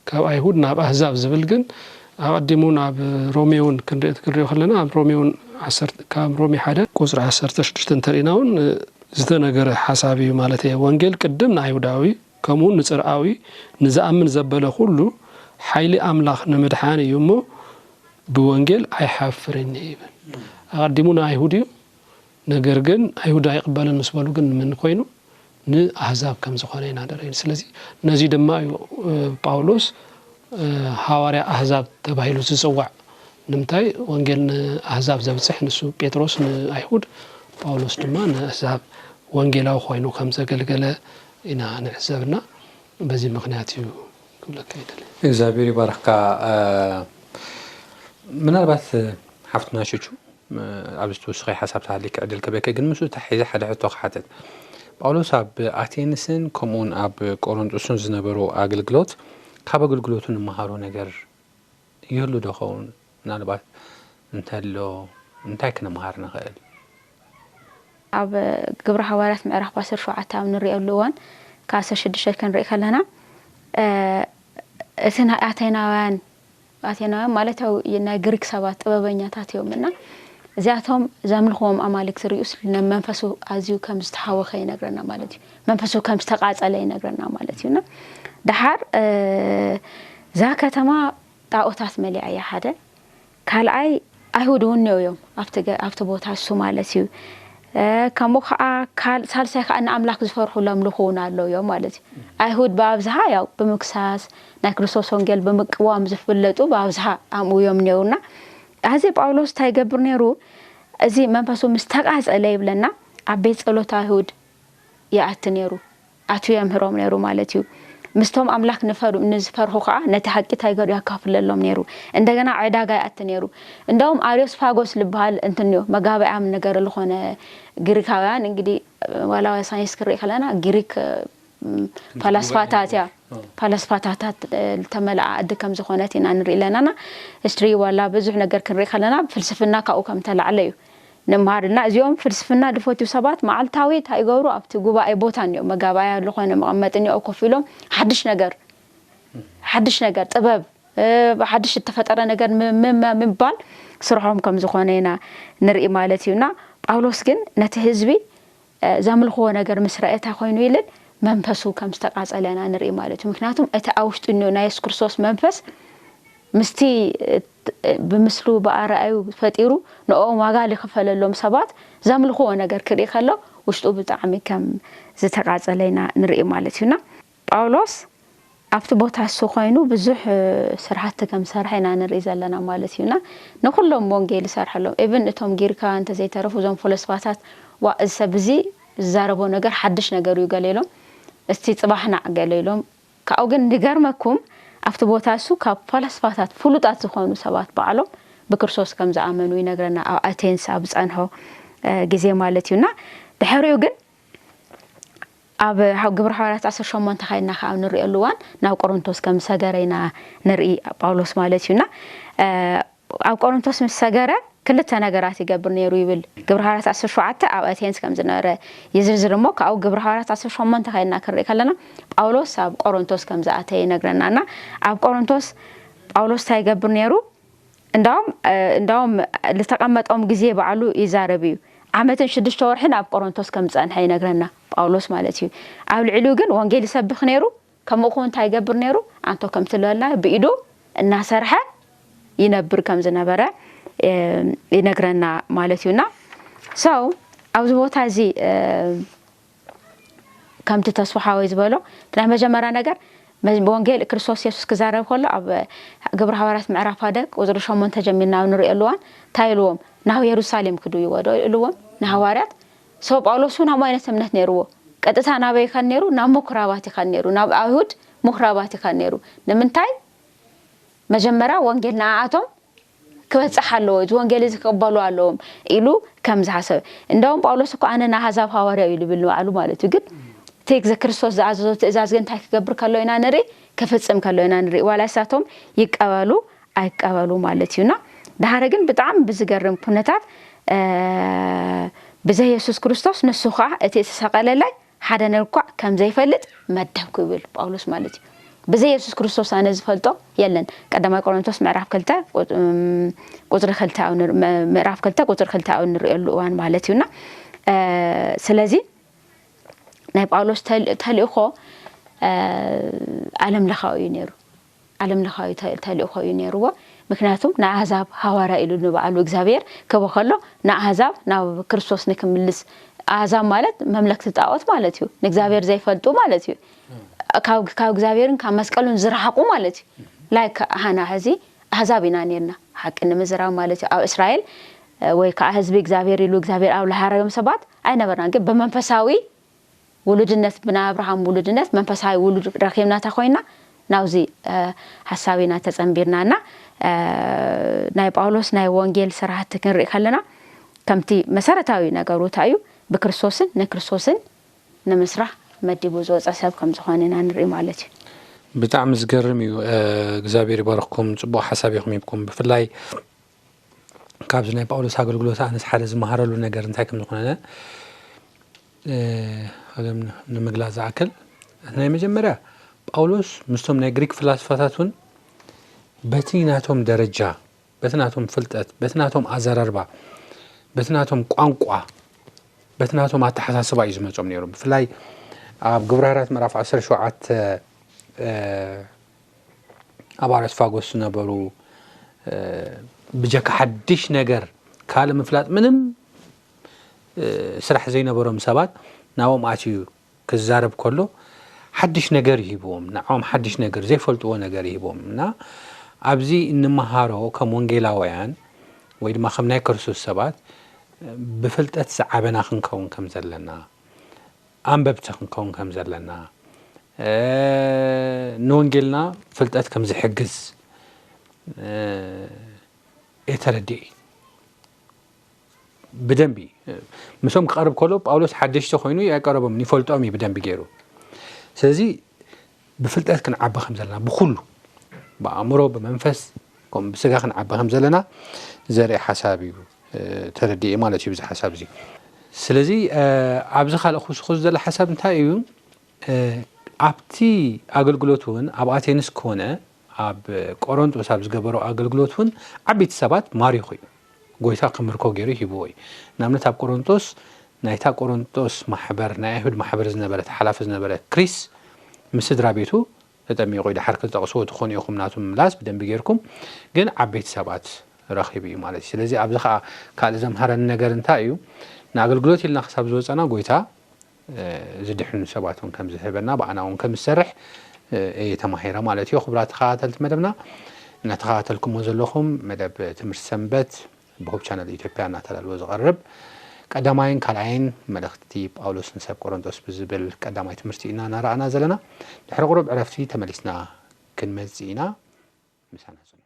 ካብ ኣይሁድ ናብ ኣህዛብ ዝብል ግን ኣቐዲሙ ናብ ሮሜ እውን ክንርኢ ክንሪኦ ከለና ኣብ ሮሜ እውን ዓሰርተ- ካብ ሮሜ ሓደ ቁፅሪ ዓሰርተ ሽዱሽተ እንተሪእና እውን ዝተነገረ ሓሳብ እዩ ማለት እየ። ወንጌል ቅድም ንኣይሁዳዊ ከምኡ ንፅርኣዊ ንዝኣምን ዘበለ ኩሉ ሓይሊ ኣምላኽ ንምድሓን እዩ እሞ ብወንጌል ኣይሓፍርን እየ ይብል። ኣቐዲሙ ንኣይሁድ እዩ። ነገር ግን ኣይሁድ ኣይቕበልን ምስ በሉ ግን ምን ኮይኑ ንኣህዛብ ከም ዝኾነ ኢና ንርኢ። ስለዚ ነዚ ድማ እዩ ጳውሎስ ሃዋርያ ኣህዛብ ተባሂሉ ዝፅዋዕ። ንምንታይ ወንጌል ንኣህዛብ ዘብፅሕ ንሱ ጴጥሮስ ንኣይሁድ ጳውሎስ ድማ ንኣህዛብ ወንጌላዊ ኮይኑ ከም ዘገልገለ ኢና ንዕዘብና በዚ ምክንያት እዩ ክብለካ ይደሊ። እግዚኣብሔር ይባርክካ። ምናልባት ሓፍትና ሽቹ ኣብዚ ትውስኸይ ሓሳብ ተሃሊክ ዕድል ክበከ ግን ምስኡ ተሓይዘ ሓደ ሕቶ ክሓተት። ጳውሎስ ኣብ ኣቴንስን ከምኡውን ኣብ ቆሮንጦስን ዝነበሩ ኣገልግሎት ካብ ኣገልግሎቱ ንመሃሮ ነገር ይህሉ ዶ ኸውን? ምናልባት እንተሎ እንታይ ክንመሃር ንኽእል? ኣብ ግብረ ሃዋርያት ምዕራፍ ዓሰርተ ሸውዓተ ኣብ ንሪእሉ እዋን ካብ ዓሰርተ ሽዱሽተ ክንርኢ ከለና እቲ ናይ ኣቴናውያን ኣቴናውያን ማለት ያው ናይ ግሪክ ሰባት ጥበበኛታት እዮም እና እዚኣቶም ዘምልኽዎም ኣማልክቲ ርእዩስ መንፈሱ ኣዝዩ ከም ዝተሓወኸ ይነግረና ማለት እዩ። መንፈሱ ከም ዝተቃጸለ ይነግረና ማለት እዩ እና ደሓር እዛ ከተማ ጣኦታት መሊኣ እያ ሓደ ካልኣይ ኣይሁድ እውን እዮም ኣብቲ ቦታ እሱ ማለት እዩ። ከምኡ ከዓ ሳልሳይ ከዓ ንኣምላክ ዝፈርሑ ለምልኹ እውን ኣለዉ እዮም ማለት እዩ። ኣይሁድ ብኣብዝሃ ያው ብምክሳስ ናይ ክርስቶስ ወንጌል ብምቅዋም ዝፍለጡ ብኣብዝሃ ኣምኡ እዮም ነውና። ኣዚ ጳውሎስ እንታይ ይገብር ነይሩ? እዚ መንፈሱ ምስ ተቃጸለ ይብለና ኣብ ቤት ጸሎት ኣይሁድ ይኣቲ ነይሩ። ኣትዩ የምህሮም ነይሩ ማለት እዩ። ምስቶም ኣምላክ ንዝፈርሁ ከዓ ነቲ ሓቂ እንታይ ገሩ ያካፍለሎም ነይሩ። እንደገና ዕዳጋ ይኣቲ ነይሩ። እንደውም ኣርዮስፋጎስ ዝበሃል እንትንዮ መጋባያም ነገር ዝኾነ ግሪካውያን እንግዲህ ዋላ ሳይንስ ክርኢ ከለና ግሪክ ፈላስፋታት እያ ፈላስፋታታት ዝተመልኣ ዓዲ ከም ዝኾነት ኢና ንርኢ ኣለናና። ስትሪ ዋላ ብዙሕ ነገር ክንርኢ ከለና ፍልስፍና ካብኡ ከም ተላዕለ እዩ ንምሃር እና እዚኦም ፍልስፍና ዝፈትዩ ሰባት መዓልታዊ እንታይ ይገብሩ ኣብቲ ጉባኤ ቦታ እኒኦ መጋባያ ዝኾነ መቐመጢ እኒኦ ኮፍ ኢሎም ሓድሽ ነገር ሓድሽ ነገር ጥበብ ሓድሽ እተፈጠረ ነገር ምባል ስርሖም ከም ዝኾነ ኢና ንርኢ ማለት እዩ እና ጳውሎስ ግን ነቲ ህዝቢ ዘምልኽዎ ነገር ምስ ረኣየ እንታይ ኮይኑ ኢልን መንፈሱ ከም ዝተቃጸለ ኢና ንርኢ ማለት እዩ። ምክንያቱም እቲ ኣብ ውሽጡ እኒኦ ናይ የሱስ ክርስቶስ መንፈስ ምስቲ ብምስሉ ብኣረኣዩ ፈጢሩ ንኦም ዋጋ ዝኽፈለሎም ሰባት ዘምልኽዎ ነገር ክርኢ ከሎ ውሽጡ ብጣዕሚ ከም ዝተቃጸለ ኢና ንርኢ ማለት እዩና ጳውሎስ ኣብቲ ቦታ እሱ ኮይኑ ብዙሕ ስራሕቲ ከም ዝሰርሐ ኢና ንርኢ ዘለና ማለት እዩና ንኩሎም ወንጌል ይሰርሐሎም ኢብን እቶም ጊርካ እንተዘይተረፉ እዞም ፈለስፋታት ዋ እዚ ሰብ እዚ ዝዛረቦ ነገር ሓድሽ ነገር እዩ ገለ ኢሎም እስቲ ፅባሕ ናዕ ገለ ኢሎም ካብኡ ግን ዝገርመኩም ኣብቲ ቦታ እሱ ካብ ፈለስፋታት ፍሉጣት ዝኾኑ ሰባት ባዕሎም ብክርስቶስ ከም ዝኣመኑ ይነግረና ኣብ ኣቴንስ ኣብ ዝፀንሖ ግዜ ማለት እዩና ድሕሪኡ ግን ኣብ ግብሪ ሓዋርያት ዓሰርተ ሸሞንተ ካይድና ከዓ ንሪኦ እዋን ናብ ቆሮንቶስ ከም ዝሰገረ ኢና ንርኢ ጳውሎስ ማለት እዩና ኣብ ቆሮንቶስ ምስ ሰገረ ክልተ ነገራት ይገብር ነይሩ ይብል ግብሪ ሓዋርያት ዓሰርተ ሸውዓተ ኣብ ኣቴንስ ከም ዝነበረ ይዝርዝር እሞ ካብኡ ግብሪ ሓዋርያት ዓሰርተ ሸሞንተ ካይድና ክንርኢ ከለና ጳውሎስ ኣብ ቆሮንቶስ ከም ዝኣተየ ይነግረና እና ኣብ ቆሮንቶስ ጳውሎስ እንታይ ይገብር ነይሩ እንዳውም እንዳውም ዝተቐመጦም ግዜ ባዕሉ ይዛረብ እዩ ዓመትን ሽዱሽተ ወርሕን ኣብ ቆሮንቶስ ከም ዝፀንሐ ይነግረና ጳውሎስ ማለት እዩ ኣብ ልዕሊኡ ግን ወንጌል ይሰብኽ ነይሩ ከምኡ ከውን እንታይ ይገብር ነይሩ ኣንቶ ከምቲ ዝበልና ብኢዱ እናሰርሐ ይነብር ከም ዝነበረ ይነግረና ማለት እዩና ሰው ኣብዚ ቦታ እዚ ከምቲ ተስፋ ሓወይ ዝበሎ ናይ መጀመርያ ነገር ወንጌል ክርስቶስ የሱስ ክዛረብ ከሎ ኣብ ግብሪ ሃዋርያት ምዕራፍ ሓደ ቁፅሪ ሸሞንተ ጀሚርና ንሪኦ ኣለዋን እንታይ ኢልዎም ናብ የሩሳሌም ክዱ ይወዶ ኢልዎም ንሃዋርያት ሰው ጳውሎስ እውን ኣብ ዓይነት እምነት ነይርዎ ቀጥታ ናበይ ይኸን ነይሩ ናብ ምኩራባት ይኸን ነይሩ ናብ ኣይሁድ ምኩራባት ይኸን ነይሩ ንምንታይ መጀመርያ ወንጌል ንኣኣቶም ክበፅሕ ኣለዎ እዚ ወንጌል እዚ ክቕበሉ ኣለዎም ኢሉ ከም ዝሓሰበ እንደውም ጳውሎስ እኮ ኣነ ንኣህዛብ ሃዋርያ እዩ ዝብል ንባዕሉ ማለት እዩ ግን እቲ ግዜ ክርስቶስ ዝኣዘዞ ትእዛዝ ግን እንታይ ክገብር ከሎ ኢና ንርኢ ክፍፅም ከሎ ኢና ንርኢ ዋላ እሳቶም ይቀበሉ ኣይቀበሉ ማለት እዩና ድሓረ ግን ብጣዕሚ ብዝገርም ኩነታት ብዘይ የሱስ ክርስቶስ ንሱ ከዓ እቲ ዝተሰቀለላይ ሓደ ነርኳዕ ከም ዘይፈልጥ መደብኩ ይብል ጳውሎስ ማለት እዩ። ብዘይ የሱስ ክርስቶስ ኣነ ዝፈልጦ የለን። ቀዳማይ ቆሮንቶስ ምዕራፍ ክልተ ቁጽሪ ክልተ ምዕራፍ ክልተ ቁጽሪ ክልተ ኣብ ንርእየሉ እዋን ማለት እዩና። ስለዚ ናይ ጳውሎስ ተልእኮ ዓለም ለኻዊ እዩ ነይሩ። ዓለም ለኻዊ ተልእኾ እዩ ነይርዎ። ምክንያቱም ንኣህዛብ ሃዋርያ ኢሉ ንባዕሉ እግዚኣብሔር ክህቦ ከሎ ንኣህዛብ ናብ ክርስቶስ ንክምልስ ኣህዛብ ማለት መምለክቲ ጣዖት ማለት እዩ። ንእግዚኣብሔር ዘይፈልጡ ማለት እዩ። ካብ እግዚኣብሔርን ካብ መስቀሉን ዝረሓቁ ማለት እዩ። ላይክ ሃና ሕዚ ኣህዛብ ኢና ነርና ሓቂ ንምዝራብ ማለት እዩ። ኣብ እስራኤል ወይ ከዓ ህዝቢ እግዚኣብሔር ኢሉ እግዚኣብሔር ኣብ ለሃረዮም ሰባት ኣይነበርና ግን ብመንፈሳዊ ውሉድነት ብናይ ኣብርሃም ውሉድነት መንፈሳዊ ውሉድ ረኺብና እታ ኮይና ናብዚ ሓሳብ ኢና ተጸንቢርና እና ናይ ጳውሎስ ናይ ወንጌል ስራሕቲ ክንርኢ ከለና ከምቲ መሰረታዊ ነገሩ እንታይ እዩ ብክርስቶስን ንክርስቶስን ንምስራሕ መዲቡ ዝወፀ ሰብ ከም ዝኾነ ኢና ንርኢ ማለት እዩ። ብጣዕሚ ዝገርም እዩ እግዚኣብሔር ይባርኽኩም ፅቡቅ ሓሳብ ኢኹም ሂብኩም ብፍላይ ካብዚ ናይ ጳውሎስ ኣገልግሎት ኣነስ ሓደ ዝመሃረሉ ነገር እንታይ ከም ዝኾነ እ፣ ኸም ንምግላጽ ዝኣክል፣ ናይ መጀመርያ ጳውሎስ ምስቶም ናይ ግሪክ ፍላስፋታት እውን በቲ ናቶም ደረጃ፣ በቲ ናቶም ፍልጠት፣ በቲ ናቶም ኣዘራርባ፣ በቲ ናቶም ቋንቋ፣ በቲ ናቶም ኣተሓሳስባ እዩ ዝመጾም ነይሩ። ብፍላይ ኣብ ግብረ ሃራት ምዕራፍ ዓሰርተ ሸውዓተ፣ እ፣ ኣብ ኣረስፋጎስ ዝነበሩ፣ እ፣ ብጀካ ሓድሽ ነገር ካልእ ምፍላጥ ምንም፣ እ፣ ስራሕ ዘይነበሮም ሰባት ናብኦም ኣትዩ ክዛረብ ከሎ ሓድሽ ነገር ይህብዎም፣ ንዕኦም ሓድሽ ነገር፣ ዘይፈልጥዎ ነገር ይህብዎም። እና ኣብዚ እንመሃሮ ከም ወንጌላውያን ወይ ድማ ከም ናይ ክርስቶስ ሰባት ብፍልጠት ዝዓበና ክንከውን ከም ዘለና፣ ኣንበብቲ ክንከውን ከም ዘለና፣ እ፣ ንወንጌልና ፍልጠት ከም ዝሕግዝ፣ እ፣ እየ ተረዲኤ። ብደንቢ፣ እ፣ ምስኦም ክቐርብ ከሎ ጳውሎስ ሓደሽቲ ኮይኑ ኣይቀረቦምን፣ ይፈልጦም እዩ ብደንቢ ገይሩ። ስለዚ ብፍልጠት ክንዓቢ ከም ዘለና ብኹሉ፣ ብኣእምሮ፣ ብመንፈስ፣ ከምኡ ብስጋ ክንዓቢ ከም ዘለና ዘርኢ ሓሳብ እዩ፣ እ፣ ተረዲኤ ማለት እዩ፣ እዚ ሓሳብ እዚ። ስለዚ፣ እ፣ ኣብዚ ካልእ ክውስኹ ዝደሊ ሓሳብ እንታይ እዩ? እ፣ ኣብቲ ኣገልግሎት እውን ኣብ ኣቴንስ ኮነ ኣብ ቆሮንጦስ ኣብ ዝገበሮ ኣገልግሎት እውን ዓበይቲ ሰባት ማሪኹ እዩ። ጎይታ ክምርኮ ገይሩ ሂብዎ እዩ። ንኣብነት ኣብ ቆሮንጦስ ናይታ ቆሮንጦስ ማሕበር፣ ናይ ኣይሁድ ማሕበር ዝነበረት፣ ሓላፊ ዝነበረ ክሪስ ምስ ስድራ ቤቱ ተጠሚቑ እዩ። ድሓር ክትጠቕስዎ ትኾኑ ኢኹም ናቱ ምምላስ ብደንቢ ጌርኩም። ግን ዓበይቲ ሰባት ረኺቡ እዩ ማለት እዩ። ስለዚ ኣብዚ ኸዓ ካልእ ዘምሃረኒ ነገር እንታይ እዩ? ንኣገልግሎት ኢልና ክሳብ ዝወፀና ጎይታ፣ እ፣ ዝድሕኑ ሰባት እውን ከም ዝህበና ብኣና እውን ከም ዝሰርሕ፣ እ፣ እየ ተማሂረ ማለት እዩ። ክቡራት ተኸታተልቲ መደብና፣ እናተኸታተልኩሞ ዘለኹም መደብ ትምህርቲ ሰንበት ብሆፕ ቻነል ኢትዮጵያ እናተዳለወ ዝቐርብ ቀዳማይን ካልኣይን መልእኽቲ ጳውሎስ ንሰብ ቆሮንቶስ ብዝብል ቀዳማይ ትምህርቲ ኢና እናረኣና ዘለና። ድሕሪ ቁሩብ ዕረፍቲ ተመሊስና ክንመጽእ ኢና። ምሳና ጽኑ።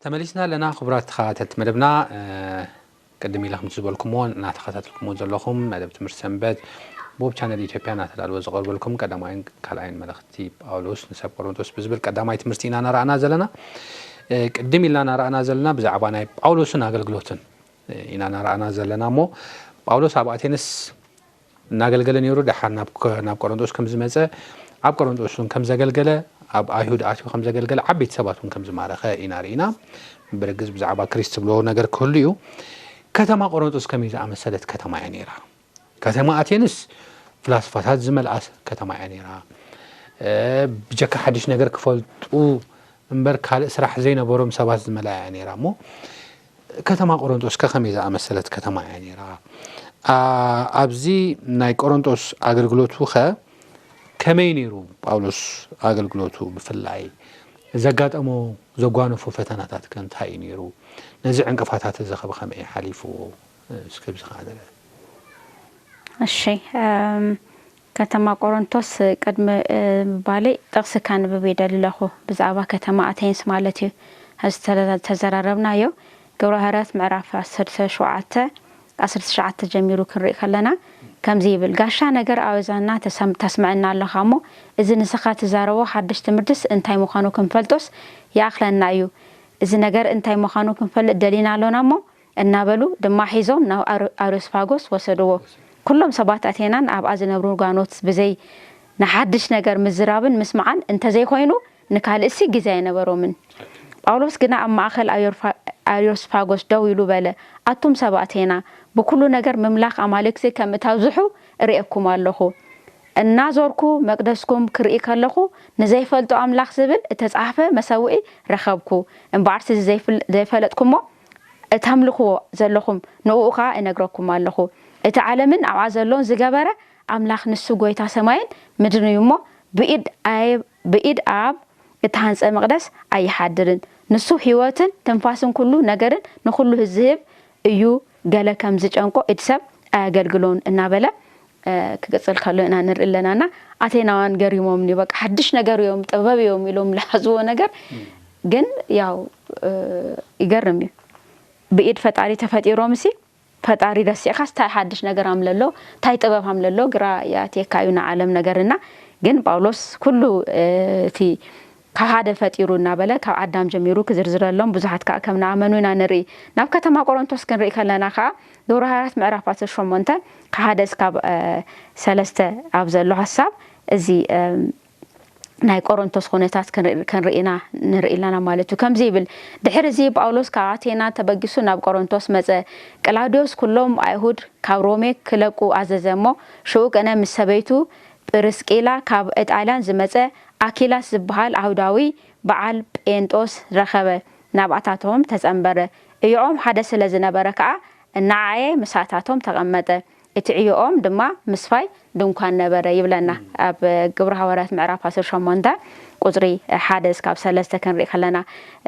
ተመሊስና ኣለና። ክቡራት ተኸታተልቲ መደብና፣ እ፣ ቅድም ኢለ ከምቲ ዝበልኩሞ እናተኸታተልኩሞ ዘለኹም መደብ ትምህርቲ ሰንበት ብሆፕ ቻነል ኢትዮጵያ እናተዳለወ ዝቐርበልኩም ቀዳማይን ካልኣይን መልእኽቲ ጳውሎስ ንሰብ ቆሮንቶስ ብዝብል ቀዳማይ ትምህርቲ ኢና እናረኣና ዘለና። እ፣ ቅድም ኢልና እናረኣና ዘለና ብዛዕባ ናይ ጳውሎስን ኣገልግሎትን ኢና እናረኣና ዘለና እሞ፣ ጳውሎስ ኣብ ኣቴንስ እናገልገለ ነይሩ። ደሓር ናብ ከ-፣ ናብ ቆሮንቶስ ከም ዝመጸ፣ ኣብ ቆሮንቶስ እውን ከም ዘገልገለ፣ ኣብ ኣይሁድ ኣትዩ ከም ዘገልገለ፣ ዓበይቲ ሰባት እውን ከም ዝማረኸ ኢና ርኢና። ብርግጽ ብዛዕባ ክሪስት ትብሎ ነገር ክህሉ እዩ። ከተማ ቆሮንቶስ ከመይ ዝኣመሰለት ከተማ እያ ነይራ? ከተማ ኣቴንስ ፍላስፋታት ዝመልኣ ከተማ እያ ነይራ። እ፣ ብጀካ ሓድሽ ነገር ክፈልጡ እምበር ካልእ ስራሕ ዘይነበሮም ሰባት ዝመልኣ እያ ነይራ እሞ፣ ከተማ ቆሮንቶስ ከ ከመይ ዝኣመሰለት ከተማ እያ ነይራ? ኣ-፣ ኣብዚ ናይ ቆሮንቶስ ኣገልግሎቱ ኸ ከመይ ነይሩ? ጳውሎስ ኣገልግሎቱ ብፍላይ ዘጋጠሞ ዘጓነፎ ፈተናታት ከ እንታይ እዩ ነይሩ? ነዚ ዕንቅፋታት እዚ ኸ ብኸመይ ሓሊፍዎ? እስከ ብዚ ኸዓ ንርአ። እሺ፣ እም፣ ከተማ ቆሮንቶስ ቅድሚ፣ እ፣ ምባለይ ጥቕሲ ከንብብ ይደሊ ኣለኹ። ብዛዕባ ከተማ ኣቴንስ ማለት እዩ። እዚ ተዘ-፣ ተዘራረብናዮ። ግብረ ሃዋርያት ምዕራፍ ዓሰርተ ሸውዓተ፣ ዓሰርተ ትሽዓተ ጀሚሩ ክንርኢ ከለና ከምዚ ይብል፣ "ጋሻ ነገር ኣበዛና ተሰም-፣ ተስምዐና ኣለኻ እሞ፣ እዚ ንስኻ ትዛረቦ ሓድሽ ትምህርትስ እንታይ ምዃኑ ክንፈልጦስ ይኣኽለና እዩ። እዚ ነገር እንታይ ምዃኑ ክንፈልጥ ደሊና ኣሎና እሞ?" እናበሉ ድማ ሒዞም ናብ ኣር-፣ ኣርዮስፋጎስ ወሰድዎ። ኩሎም ሰባት ኣቴናን ኣብኣ ዝነብሩ ጋኖት ብዘይ ንሓድሽ ነገር ምዝራብን ምስማዕን እንተዘይኮይኑ ንካልእሲ ግዜ ኣይነበሮምን። ጳውሎስ ግና ኣብ ማእከል ኣዮርፋ-፣ ኣርዮስፋጎስ ደው ኢሉ በለ፣ "ኣቱም ሰብ ኣቴና፣ ብኩሉ ነገር ምምላኽ ኣማልክቲ ከም እታብዝሑ እርእየኩም ኣለኹ። እናዞርኩ መቅደስኩም ክርኢ ከለኹ፣ ንዘይፈልጦ ኣምላኽ ዝብል እተጻሕፈ መሰውኢ ረኸብኩ። እምበኣርሲ እዚ ዘይፍል-፣ ዘይፈለጥኩሞ እተምልኽዎ ዘለኹም፣ ንእኡ ኸኣ እነግረኩም ኣለኹ። እቲ ዓለምን ኣብኣ ዘሎን ዝገበረ ኣምላኽ ንሱ ጐይታ ሰማይን ምድርን እዩ እሞ፣ ብኢድ ኣይ-፣ ብኢድ ኣብ እተሃንጸ መቕደስ ኣይሓድርን። ንሱ ህይወትን ትንፋስን ኩሉ ነገርን ንኹሉ ዝህብ እዩ። ገለ ከም ዝጨንቆ ኢድ ሰብ ኣየገልግሎን እናበለ፣ እ፣ ክቅጽል ከሎ ኢና ንርኢ ኣለና። እና ኣቴናውያን ገሪሞምኒ። በቃ ሓድሽ ነገር እዮም፣ ጥበብ እዮም ኢሎም ዝሓዝዎ ነገር ግን ያው፣ እ፣ ይገርም እዩ። ብኢድ ፈጣሪ ተፈጢሮምሲ ፈጣሪ ረሲዕካስ እንታይ ሓድሽ ነገር ኣምለሎ፣ እንታይ ጥበብ ኣምለሎ፣ ግራ የእትየካ እዩ ንዓለም ነገርና። ግን ጳውሎስ ኩሉ፣ እ፣ እቲ ካብ ሓደ ፈጢሩ እናበለ ካብ ኣዳም ጀሚሩ ክዝርዝረሎም፣ ብዙሓት ከኣ ከም ንኣመኑ ኢና ንርኢ። ናብ ከተማ ቆሮንቶስ ክንርኢ ከለና ከኣ፣ ግብረ ሃዋርያት ምዕራፍ ዓሰርተ ሸሞንተ ካብ ሓደ እስካብ፣ እ፣ ሰለስተ ኣብ ዘሎ ሓሳብ እዚ፣ እ፣ ናይ ቆሮንቶስ ኩነታት ክንርኢ፣ ክንርኢ ኢና፣ ንርኢ ኣለና ማለት እዩ። ከምዚ ይብል፣ ድሕሪ እዚ ጳውሎስ ካብ ኣቴና ተበጊሱ ናብ ቆሮንቶስ መጸ። ቅላውድዮስ ኩሎም ኣይሁድ ካብ ሮሜ ክለቁ ኣዘዘ እሞ፣ ሽኡ ቅነ ምስ ሰበይቱ ጵርስቂላ ካብ ኢጣልያን ዝመጸ ኣኪላስ ዝበሃል ኣይሁዳዊ በዓል ጴንጦስ ረኸበ፣ ናብኣታቶም ተጸንበረ። እዮኦም ሓደ ስለ ዝነበረ ከኣ እናዓየ ምሳታቶም ተቐመጠ። እቲ ዕዮኦም ድማ ምስፋይ ድንኳን ነበረ ይብለና። ኣብ ግብረ ሃዋርያት ምዕራፍ ዓሰርተ ሸሞንተ ቁጽሪ ሓደ እስካብ ሰለስተ ክንርኢ ከለና፣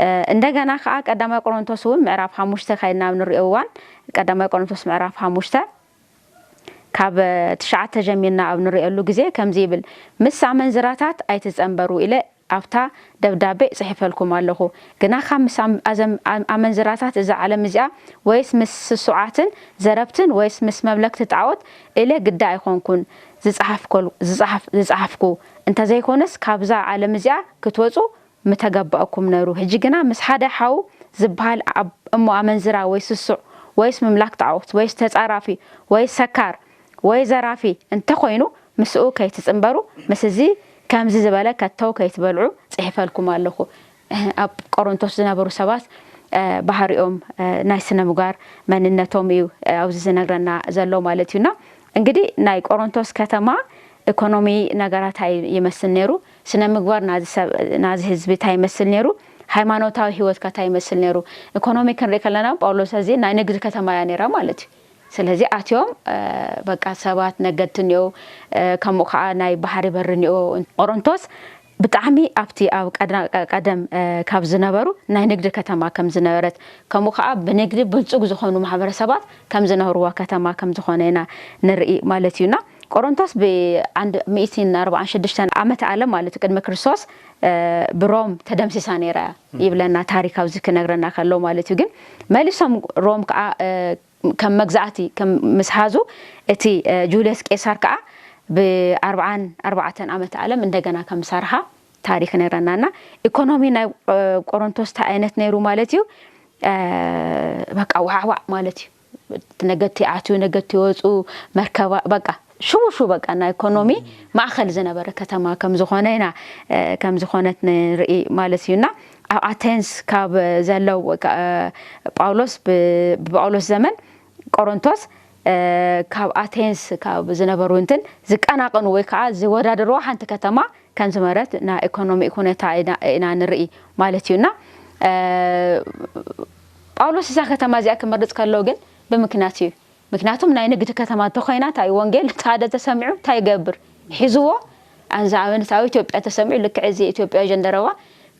እ፣ እንደገና ከኣ ቀዳማይ ቆሮንቶስ እውን ምዕራፍ ሓሙሽተ ካይድና ኣብ ንርእዮ እዋን፣ ቀዳማይ ቆሮንቶስ ምዕራፍ ሓሙሽተ ካብ ትሽዓተ ጀሚርና ኣብ ንርእየሉ ግዜ ከምዚ ይብል፣ "ምስ ኣመንዝራታት ኣይትጸንበሩ ኢለ ኣብታ ደብዳቤ ጽሒፈልኩም ኣለኹ። ግናኻ ምስ ኣም-፣ ኣዘም-፣ ኣም-፣ ኣመንዝራታት እዛ ዓለም እዚኣ፣ ወይስ ምስ ስሱዓትን ዘረብትን፣ ወይስ ምስ መምለክቲ ጣዖት ኢለ ግዳ ኣይኮንኩን ዝጸሓፍኮል-፣ ዝጸሓፍ-፣ ዝጸሓፍኩ። እንተዘይኮነስ ካብዛ ዓለም እዚኣ ክትወጹ ምተገባእኩም ነይሩ። ሕጂ ግና ምስ ሓደ ሓው ዝበሃል ኣብ-፣ እሞ ኣመንዝራ ወይ ስሱዕ ወይስ ምምላክ ጣዖት ወይስ ተጻራፊ ወይ ሰካር ወይ ዘራፊ እንተኾይኑ ምስኡ ከይትጽንበሩ፣ ምስ እዚ ከምዚ ዝበለ ከቶ ከይትበልዑ ጽሒፈልኩም ኣለኹ።" ኣብ ቆሮንቶስ ዝነበሩ ሰባት፣ እ፣ ባህሪኦም፣ እ፣ ናይ ስነ ምግባር መንነቶም እዩ፣ እ፣ ኣብዚ ዝነግረና ዘሎ ማለት እዩና። እንግዲህ ናይ ቆሮንቶስ ከተማ ኢኮኖሚ ነገራት እንታይ ይመስል ነይሩ? ስነ ምግባር ናዚ ሰብ፣ ናዚ ህዝቢ እንታይ ይመስል ነይሩ? ሃይማኖታዊ ህይወት ከ እንታይ ይመስል ነይሩ? ኢኮኖሚ ክንርኢ ከለና ጳውሎስ እዚ ናይ ንግዲ ከተማ እያ ነይራ ማለት እዩ። ስለዚ ኣትዮም፣ እ፣ በቃ ሰባት ነገድቲ እኒኦ፣ እ፣ ከምኡ ከዓ ናይ ባሕሪ በሪ እኒኦ። ቆሮንቶስ ብጣዕሚ ኣብቲ ኣብ ቀዳ-፣ ቀ-፣ ቀደም፣ እ፣ ካብ ዝነበሩ ናይ ንግዲ ከተማ ከም ዝነበረት፣ ከምኡ ከዓ ብንግዲ ብልጹግ ዝኾኑ ማሕበረሰባት ከም ዝነህርዋ ከተማ ከም ዝኾነ ኢና ንርኢ ማለት እዩና። ቆሮንቶስ ብዓንድ ሚእትን ኣርባዓን ሽዱሽተን ዓመተ ዓለም ማለት እዩ ቅድሚ ክርስቶስ፣ እ፣ ብሮም ተደምሲሳ ነይራ እያ ይብለና ታሪክ ኣብዚ ክነግረና ከሎ ማለት እዩ። ግን መሊሶም ሮም ከዓ፣ እ፣ ከም መግዛእቲ ከም ምስ ሓዙ፣ እቲ፣ እ፣ ጁልየስ ቄሳር ከዓ ብኣርባዓን ኣርባዕተን ዓመተ ዓለም እንደገና ከም ዝሰርሓ ታሪክ ነግረናና። ኢኮኖሚ ናይ፣ እ፣ ቆሮንቶስ እንታይ ዓይነት ነይሩ ማለት እዩ? እ፣ በቃ ዋዕዋዕ ማለት እዩ። እቲ ነገድቲ ኣትዩ፣ ነገድቲ ይወፁ፣ መርከባ፣ በቃ ሽቡ ሽቡ፣ በቃ ናይ ኢኮኖሚ ማእኸል ዝነበረ ከተማ ከም ዝኾነ ኢና፣ እ፣ ከም ዝኾነት ንርኢ ማለት እዩና። ኣብ ኣቴንስ ካብ ዘለው፣ እ፣ ጳውሎስ ብ-፣ ብጳውሎስ ዘመን ቆሮንቶስ፣ እ፣ ካብ ኣቴንስ ካብ ዝነበሩ እንትን ዝቀናቀኑ ወይ ከዓ ዝወዳደርዋ ሓንቲ ከተማ ከም ዝመረት ናይ ኢኮኖሚ ኩነታ ኢና፣ ኢና ንርኢ ማለት እዩና። እ፣ ጳውሎስ እዛ ከተማ እዚኣ ክመርጽ ከሎ ግን ብምክንያት እዩ። ምክንያቱም ናይ ንግዲ ከተማ እንተኾይና እንታይ እዩ ወንጌል እቲ ሓደ ተሰሚዑ እንታይ ይገብር? ሒዝዎ። ኣንዛ ኣብነት ኣብ ኢትዮጵያ ተሰሚዑ ልክዕ እዚ ኢትዮጵያ ጀንደረባ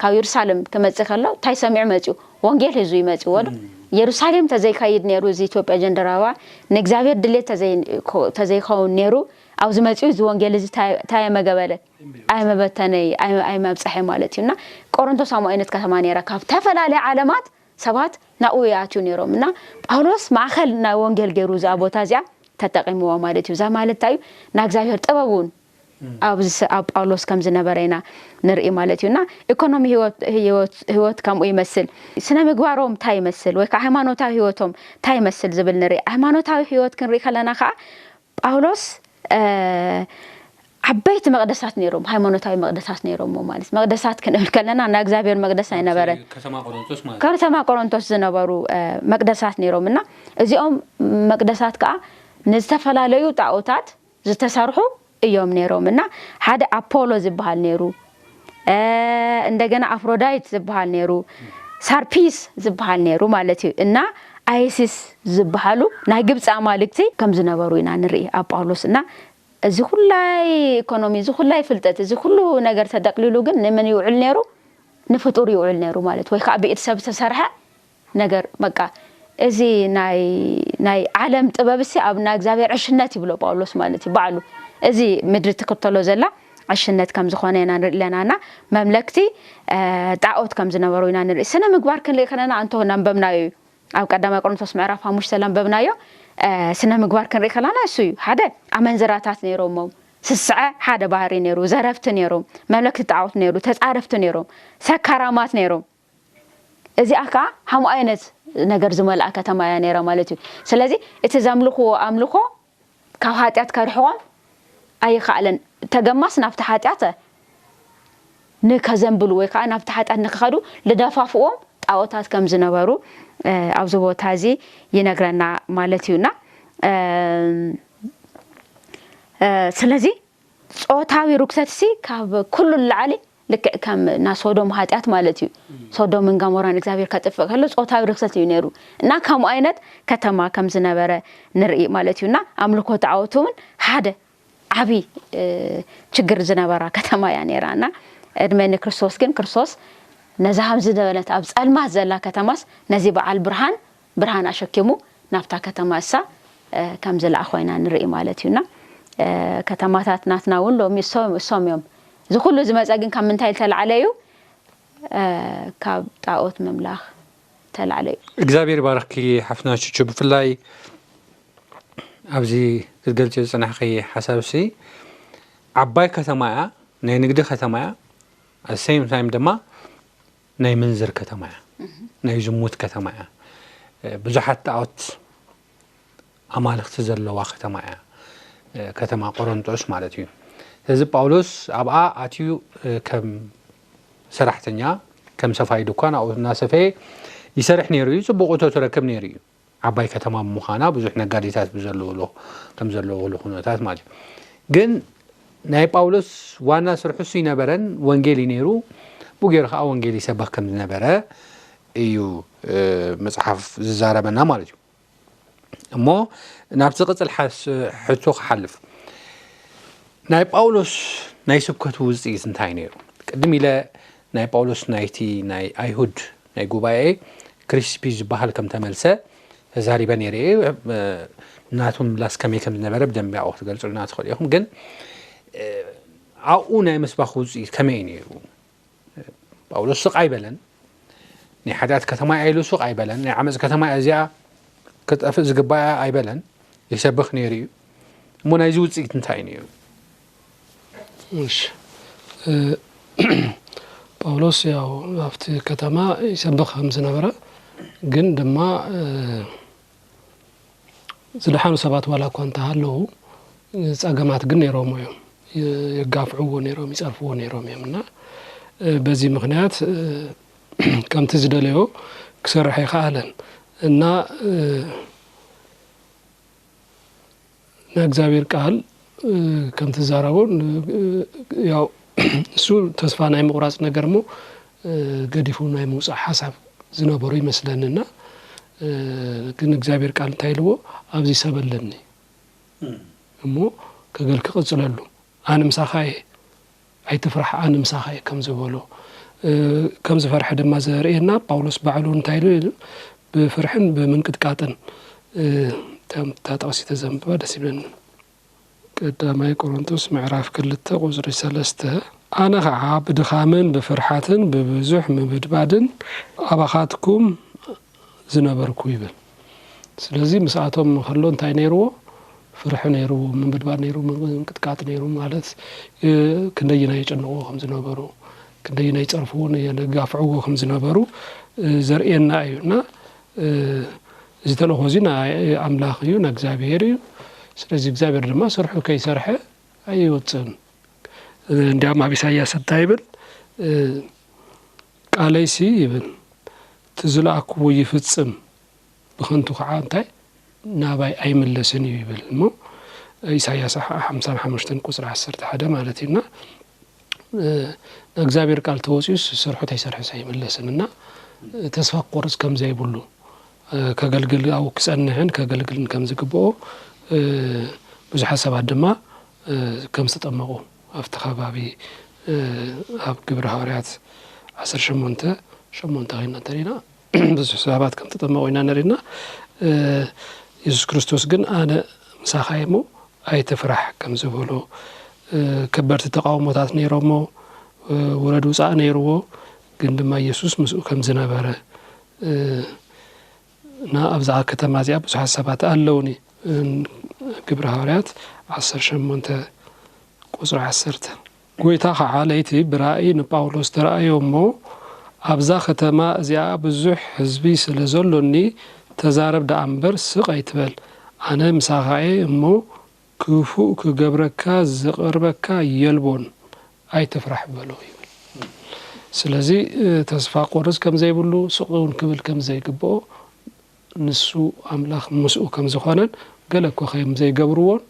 ካብ የሩሳሌም ክመጽእ ከሎ እንታይ ሰሚዑ መጺኡ? ወንጌል ሒዙ ይመጽእዎ ዶ? እም። የሩሳሌም ተዘይካይድ ነይሩ እዚ ኢትዮጵያ ጀንደረባ ንእግዚኣብሔር ድሌት ተዘይ-፣ ኮ-፣ ተዘይኸውን ነይሩ ኣብዚ መጺኡ እዚ ወንጌል እዚ እንታይ፣ እንታይ መገበለ? ኣይመበተነይ፣ ኣይ-፣ ኣይመብጸሐ ማለት እዩ። እና ቆሮንቶስ ኣምኡ ዓይነት ከተማ ነይራ። ካብ ዝተፈላለያ ዓለማት ሰባት ናብኡ ይኣትዩ ነይሮም። እና ጳውሎስ ማእከል ናይ ወንጌል ገይሩ እዛ ቦታ እዚኣ ተጠቂምዋ ማለት እዩ። እዛ ማለት እንታይ እዩ? ናይ እግዚኣብሔር ጥበብ እውን እም። ኣብዚ ስ-፣ ኣብ ጳውሎስ ከም ዝነበረ ኢና ንርኢ ማለት እዩ። እና ኢኮኖሚ ህይወት፣ ህይወት፣ ህይወት ከምኡ ይመስል። ስነ ምግባሮም እንታይ ይመስል? ወይ ከዓ ሃይማኖታዊ ህይወቶም እንታይ ይመስል ዝብል ንርኢ። ሃይማኖታዊ ህይወት ክንርኢ ከለና ከዓ ጳውሎስ፣ እ፣ ዓበይቲ መቕደሳት ነይሮም፣ ሃይማኖታዊ መቕደሳት ነይሮሞ ማለት። መቕደሳት ክንብል ከለና ናይ እግዚኣብሔር መቕደስ ኣይነበረን። ከተማ ቆሮንቶስ ማለት። ከተማ ቆሮንቶስ ዝነበሩ፣ እ፣ መቕደሳት ነይሮም። እና እዚኦም መቕደሳት ከዓ ንዝተፈላለዩ ጣኦታት ዝተሰርሑ እዮም ነይሮም። እና ሓደ ኣፖሎ ዝበሃል ነይሩ፣ እ፣ እንደገና ኣፍሮዳይት ዝበሃል ነይሩ፣ ሳርፒስ ዝበሃል ነይሩ ማለት እዩ። እና ኣይሲስ ዝበሃሉ ናይ ግብፂ ኣማልክቲ ከም ዝነበሩ ኢና ንርኢ ኣብ ጳውሎስ። እና እዚ ኩላይ ኢኮኖሚ፣ እዚ ኩላይ ፍልጠት፣ እዚ ኩሉ ነገር ተጠቅሊሉ ግን ንመን ይውዕል ነይሩ? ንፍጡር ይውዕል ነይሩ ማለት፣ ወይ ከዓ ብኢድ ሰብ ዝተሰርሐ ነገር። በቃ እዚ ናይ ናይ ዓለም ጥበብ ሲ ኣብ ናይ እግዚኣብሔር ዕሽነት ይብሎ ጳውሎስ ማለት እዩ ባዕሉ። እዚ ምድሪ ትክተሎ ዘላ ዕሽነት ከም ዝኾነ ኢና ንርኢ ኣለና። እና መምለክቲ እ፣ ጣዖት ከም ዝነበሩ ኢና ንርኢ። ስነ ምግባር ክንርኢ ከለና፣ እንቶ እናንበብናዮ እዩ፣ ኣብ ቀዳማይ ቆሮንቶስ ምዕራፍ ሓሙሽተ ለንበብናዮ። እ፣ ስነ ምግባር ክንርኢ ከለና እሱ እዩ። ሓደ፣ ኣመንዝራታት ነይሮሞም። ስስዐ ሓደ ባህሪ ነይሩ። ዘረፍቲ ነይሮም፣ መምለክቲ ጣዖት ነይሩ፣ ተጻረፍቲ ነይሮም፣ ሰካራማት ነይሮም። እዚኣ ከዓ ሓሙ ዓይነት ነገር ዝመልኣ ከተማ እያ ነይራ ማለት እዩ። ስለዚ እቲ ዘምልኽዎ ኣምልኾ ካብ ሓጢኣት ከርሕቖም ኣይኸኣለን። ተገማስ ናብቲ ሓጢኣት ንከዘንብሉ ወይ ከዓ ናብቲ ሓጢኣት ንክኸዱ ልደፋፍዎም ጣዖታት ከም ዝነበሩ፣ እ፣ ኣብዚ ቦታ እዚ ይነግረና ማለት እዩና። እ፣ እ፣ ስለዚ ጾታዊ ርክሰት ሲ ካብ ኩሉ ንላዕሊ ልክዕ ከም ና ሶዶም ሓጢኣት ማለት እዩ። ሶዶምን ጋሞራን እግዚኣብሔር ከጥፍእ ከሎ ጾታዊ ርክሰት እዩ ነይሩ። እና ከምኡ ዓይነት ከተማ ከም ዝነበረ ንርኢ ማለት እዩ። እና ኣምልኮ ጣዖት እውን ሓደ ዓቢ፣ እ፣ ችግር ዝነበራ ከተማ እያ ነይራ። እና ዕድመ ንክርስቶስ ግን፣ ክርስቶስ ነዛ ከምዚ ዝበለት ኣብ ጸልማት ዘላ ከተማስ ነዚ በዓል ብርሃን፣ ብርሃን ኣሸኪሙ ናብታ ከተማ እሳ፣ እ፣ ከም ዝለኣኾ ኢና ንርኢ ማለት እዩና። እ፣ ከተማታት ናትና እውን ሎሚ እሶም፣ እሶም እዮም። እዚ ኩሉ ዝመጸ ግን ካብ ምንታይ ዝተላዕለ እዩ? እ፣ ካብ ጣዖት ምምላኽ ዝተላዕለ እዩ። እግዚኣብሔር ይባርኽኪ ሓፍትና ቹቹ። ብፍላይ ኣብዚ ክትገልጽዮ ዝጸናሕኺ ሓሳብሲ ዓባይ ከተማ እያ፣ ናይ ንግዲ ከተማ እያ። At the same time ድማ ናይ ምንዝር ከተማ እያ፣ ናይ ዝሙት ከተማ እያ። እ፣ ብዙሓት ጣዖት ኣማልኽቲ ዘለዋ ከተማ እያ፣ እ፣ ከተማ ቆሮንጦስ ማለት እዩ። ስለዚ ጳውሎስ ኣብኣ ኣትዩ፣ እ፣ ከም ሰራሕተኛ፣ ከም ሰፋይ ድኳን ኣብኡ እናሰፈየ ይሰርሕ ነይሩ እዩ። ጽቡቕ እቶ ትረክብ ነይሩ እዩ። ዓባይ ከተማ ብምዃና ብዙሕ ነጋዴታት ብዘለውሉ፣ ከም ዘለውሉ ኩነታት ማለት እዩ። ግን ናይ ጳውሎስ ዋና ስርሑ እሱ ይነበረን፣ ወንጌል እዩ ነይሩ። ብኡ ገይሩ ከዓ ወንጌል ይሰበኽ ከም ዝነበረ እዩ፣ እ፣ መጽሓፍ ዝዛረበና ማለት እዩ። እሞ ናብቲ ቅጽል ሓስ-፣ ሕቶ ክሓልፍ፣ ናይ ጳውሎስ ናይ ስብከቱ ውጽኢት እንታይ ነይሩ? ቅድም ኢለ ናይ ጳውሎስ ናይቲ ናይ ኣይሁድ ናይ ጉባኤ ክሪስፒ ዝበሃል ከም ተመልሰ ተዛሪበ ነይረ እየ። እ፣ ናቱ ምላስ ከመይ ከም ዝነበረ ብደንቢ ኣብኡ ክትገልጹልና ትኽእሉ ኢኹም። ግን፣ እ፣ ኣብኡ ናይ ምስባኽ ውጽኢት ከመይ እዩ ነይሩ? ጳውሎስ ስቕ ኣይበለን። ናይ ሓጢኣት ከተማ እያ ኢሉ ስቕ ኣይበለን። ናይ ዓመፅ ከተማ እያ እዚኣ፣ ክጠፍእ ዝግባእ እያ ኣይበለን። ይሰብኽ ነይሩ እዩ። እሞ ናይዚ ውፅኢት እንታይ እዩ ነይሩ? እሺ፣ እ፣ ጳውሎስ ያው ኣብቲ ከተማ ይሰብኽ ከም ዝነበረ፣ ግን ድማ፣ እ፣ ዝደሓኑ ሰባት ዋላ እኳ እንተሃለዉ፣ ጸገማት ግን ነይሮምዎ እዮም። የ-፣ የጋፍዕዎ ነይሮም፣ ይጸርፍዎ ነይሮም እዮም። እና፣ እ፣ በዚ ምኽንያት፣ እ፣ ከምቲ ዝደለዮ ክሰርሕ ኣይከኣለን። እና፣ እ፣ ናይ እግዚኣብሔር ቃል፣ እ፣ ከምቲ ዝዛረቦ፣ ን-፣ እ፣ ያው፣ እሱ ተስፋ ናይ ምቑራጽ ነገር እሞ፣ እ፣ ገዲፉ ናይ ምውጻእ ሓሳብ ዝነበሮ ይመስለኒ። እና፣ እ፣ ግን እግዚኣብሔር ቃል እንታይ ኢልዎ? "ኣብዚ ሰብ ኣለኒ እም። እሞ፣ ከገልኪ ቀጽለሉ፣ ኣነ ምሳኻ እየ፣ ኣይትፍራሕ፣ ኣነ ምሳኻ እየ" ከም ዝበሎ፣ እ፣ ከም ዝፈርሐ ድማ ዘርእየና። ጳውሎስ ባዕሉ እንታይ ኢሉ? "ብፍርሕን ብምንቅጥቃጥን"፣ እ፣ እታ፣ እታ ጥቕሲ ተዘንብባ ደስ ይብለኒ። ቀዳማይ ቆሮንቶስ ምዕራፍ ክልተ ቁጽሪ ሰለስተ፣ "ኣነ ኸዓ ብድኻምን ብፍርሓትን ብብዙሕ ምብድባድን ኣባኻትኩም ዝነበርኩ" ይብል። ስለዚ ምስኣቶም ከሎ እንታይ ነይርዎ? ፍርሒ ነይርዎ፣ ምብድባድ ነይሩ፣ ምንቅጥቃጥ ነይሩ። ማለት፣ እ፣ ክንደይናይ የጨንቕዎ ከም ዝነበሩ፣ ክንደይናይ ይጸርፍዎ፣ የጋፍዕዎ ከም ዝነበሩ፣ እ፣ ዘርእየና እዩ። እና፣ እ፣ እዚ ተልእኾ እዚ ናይ ኣምላኽ እዩ፣ ናይ እግዚኣብሄር እዩ። ስለዚ እግዚኣብሄር ድማ ስርሑ ከይሰርሐ ኣይወጽእን። እ፣ እንዲያውም ኣብ ኢሳይያስ እንታይ ይብል? እ፣ "ቃለይሲ" ይብል፣ "እቲ ዝለኣክዎ ይፍጽም፣ ብኸንቱ ከዓ እንታይ ናባይ ኣይምለስን እዩ" ይብል። እሞ ኢሳያስ ሓምሳን ሓሙሽተን ቁፅሪ ዓሰርተ ሓደ ማለት እዩና ንእግዚኣብሔር ቃል ተወፂኡ ሰርሑ ተይሰርሐስ ኣይምለስን እና ተስፋ ክቆርፅ ከም ዘይብሉ ከገልግል ኣብኡ ክፀንሕን ከገልግልን ከም ዝግብኦ ብዙሓት ሰባት ድማ ከም ዝተጠመቑ ኣብቲ ከባቢ ኣብ ግብሪ ሃዋርያት ዓሰርተ ሸሞንተ ሸሞንተ ኮይና እንተሪና ብዙሕ ሰባት ከም ተጠመቑ ኢና ነሪና የሱስ ክርስቶስ ግን ኣነ ምሳኻ እሞ ኣይትፍራሕ ከም ዝበሎ ከበድቲ ተቃውሞታት ነይሮሞ ውረድ ውፃእ ነይርዎ ግን ድማ ኢየሱስ ምስኡ ከም ዝነበረ እና ኣብዛ ከተማ እዚኣ ብዙሓት ሰባት ኣለውኒ ግብሪ ሃዋርያት ዓሰርተ ሸሞንተ ቁፅሪ ዓሰርተ ጎይታ ከዓ ለይቲ ብራእይ ንጳውሎስ ተራእዮ እሞ ኣብዛ ከተማ እዚኣ ብዙሕ ህዝቢ ስለ ዘሎኒ ተዛረብ ደኣ እምበር ስቕ ኣይትበል ኣነ ምሳኻ'የ እሞ ክፉእ ክገብረካ ዝቐርበካ የልቦን ኣይትፍራሕ በሎ ይብል ስለዚ ተስፋ ቆርፅ ከም ዘይብሉ ስቕ እውን ክብል ከም ዘይግብኦ ንሱ ኣምላኽ ምስኡ ከም ዝኾነን ገለ እኮ ከም ዘይገብርዎን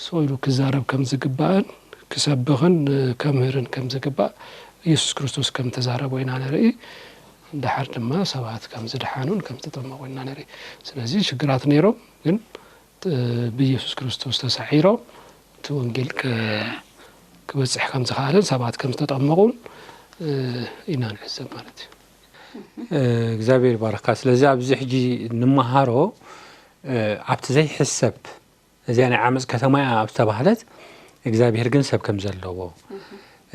ስቕ ኢሉ ክዛረብ ከም ዝግባእን ክሰብኽን ከምህርን ከም ዝግባእ ኢየሱስ ክርስቶስ ከም ተዛረቦ ኢና ንርኢ። ደሓር ድማ ሰባት ከም ዝደሓኑን ከም ዝተጠመቑ ኢና ንርኢ። ስለዚ ሽግራት ነይሮም፣ ግን ብኢየሱስ ክርስቶስ ተሳዒሮም እቲ ወንጌል ክበፅሕ ከም ዝኸኣለን ሰባት ከም ዝተጠመቑን ኢና ንዕዘብ ማለት እዩ። እግዚኣብሔር ይባርካ። ስለዚ ኣብዚ ሕጂ ንመሃሮ ኣብቲ ዘይሕሰብ እዚኣ ናይ ዓመፅ ከተማ እያ ኣብ ዝተባህለት እግዚኣብሔር ግን ሰብ ከም ዘለዎ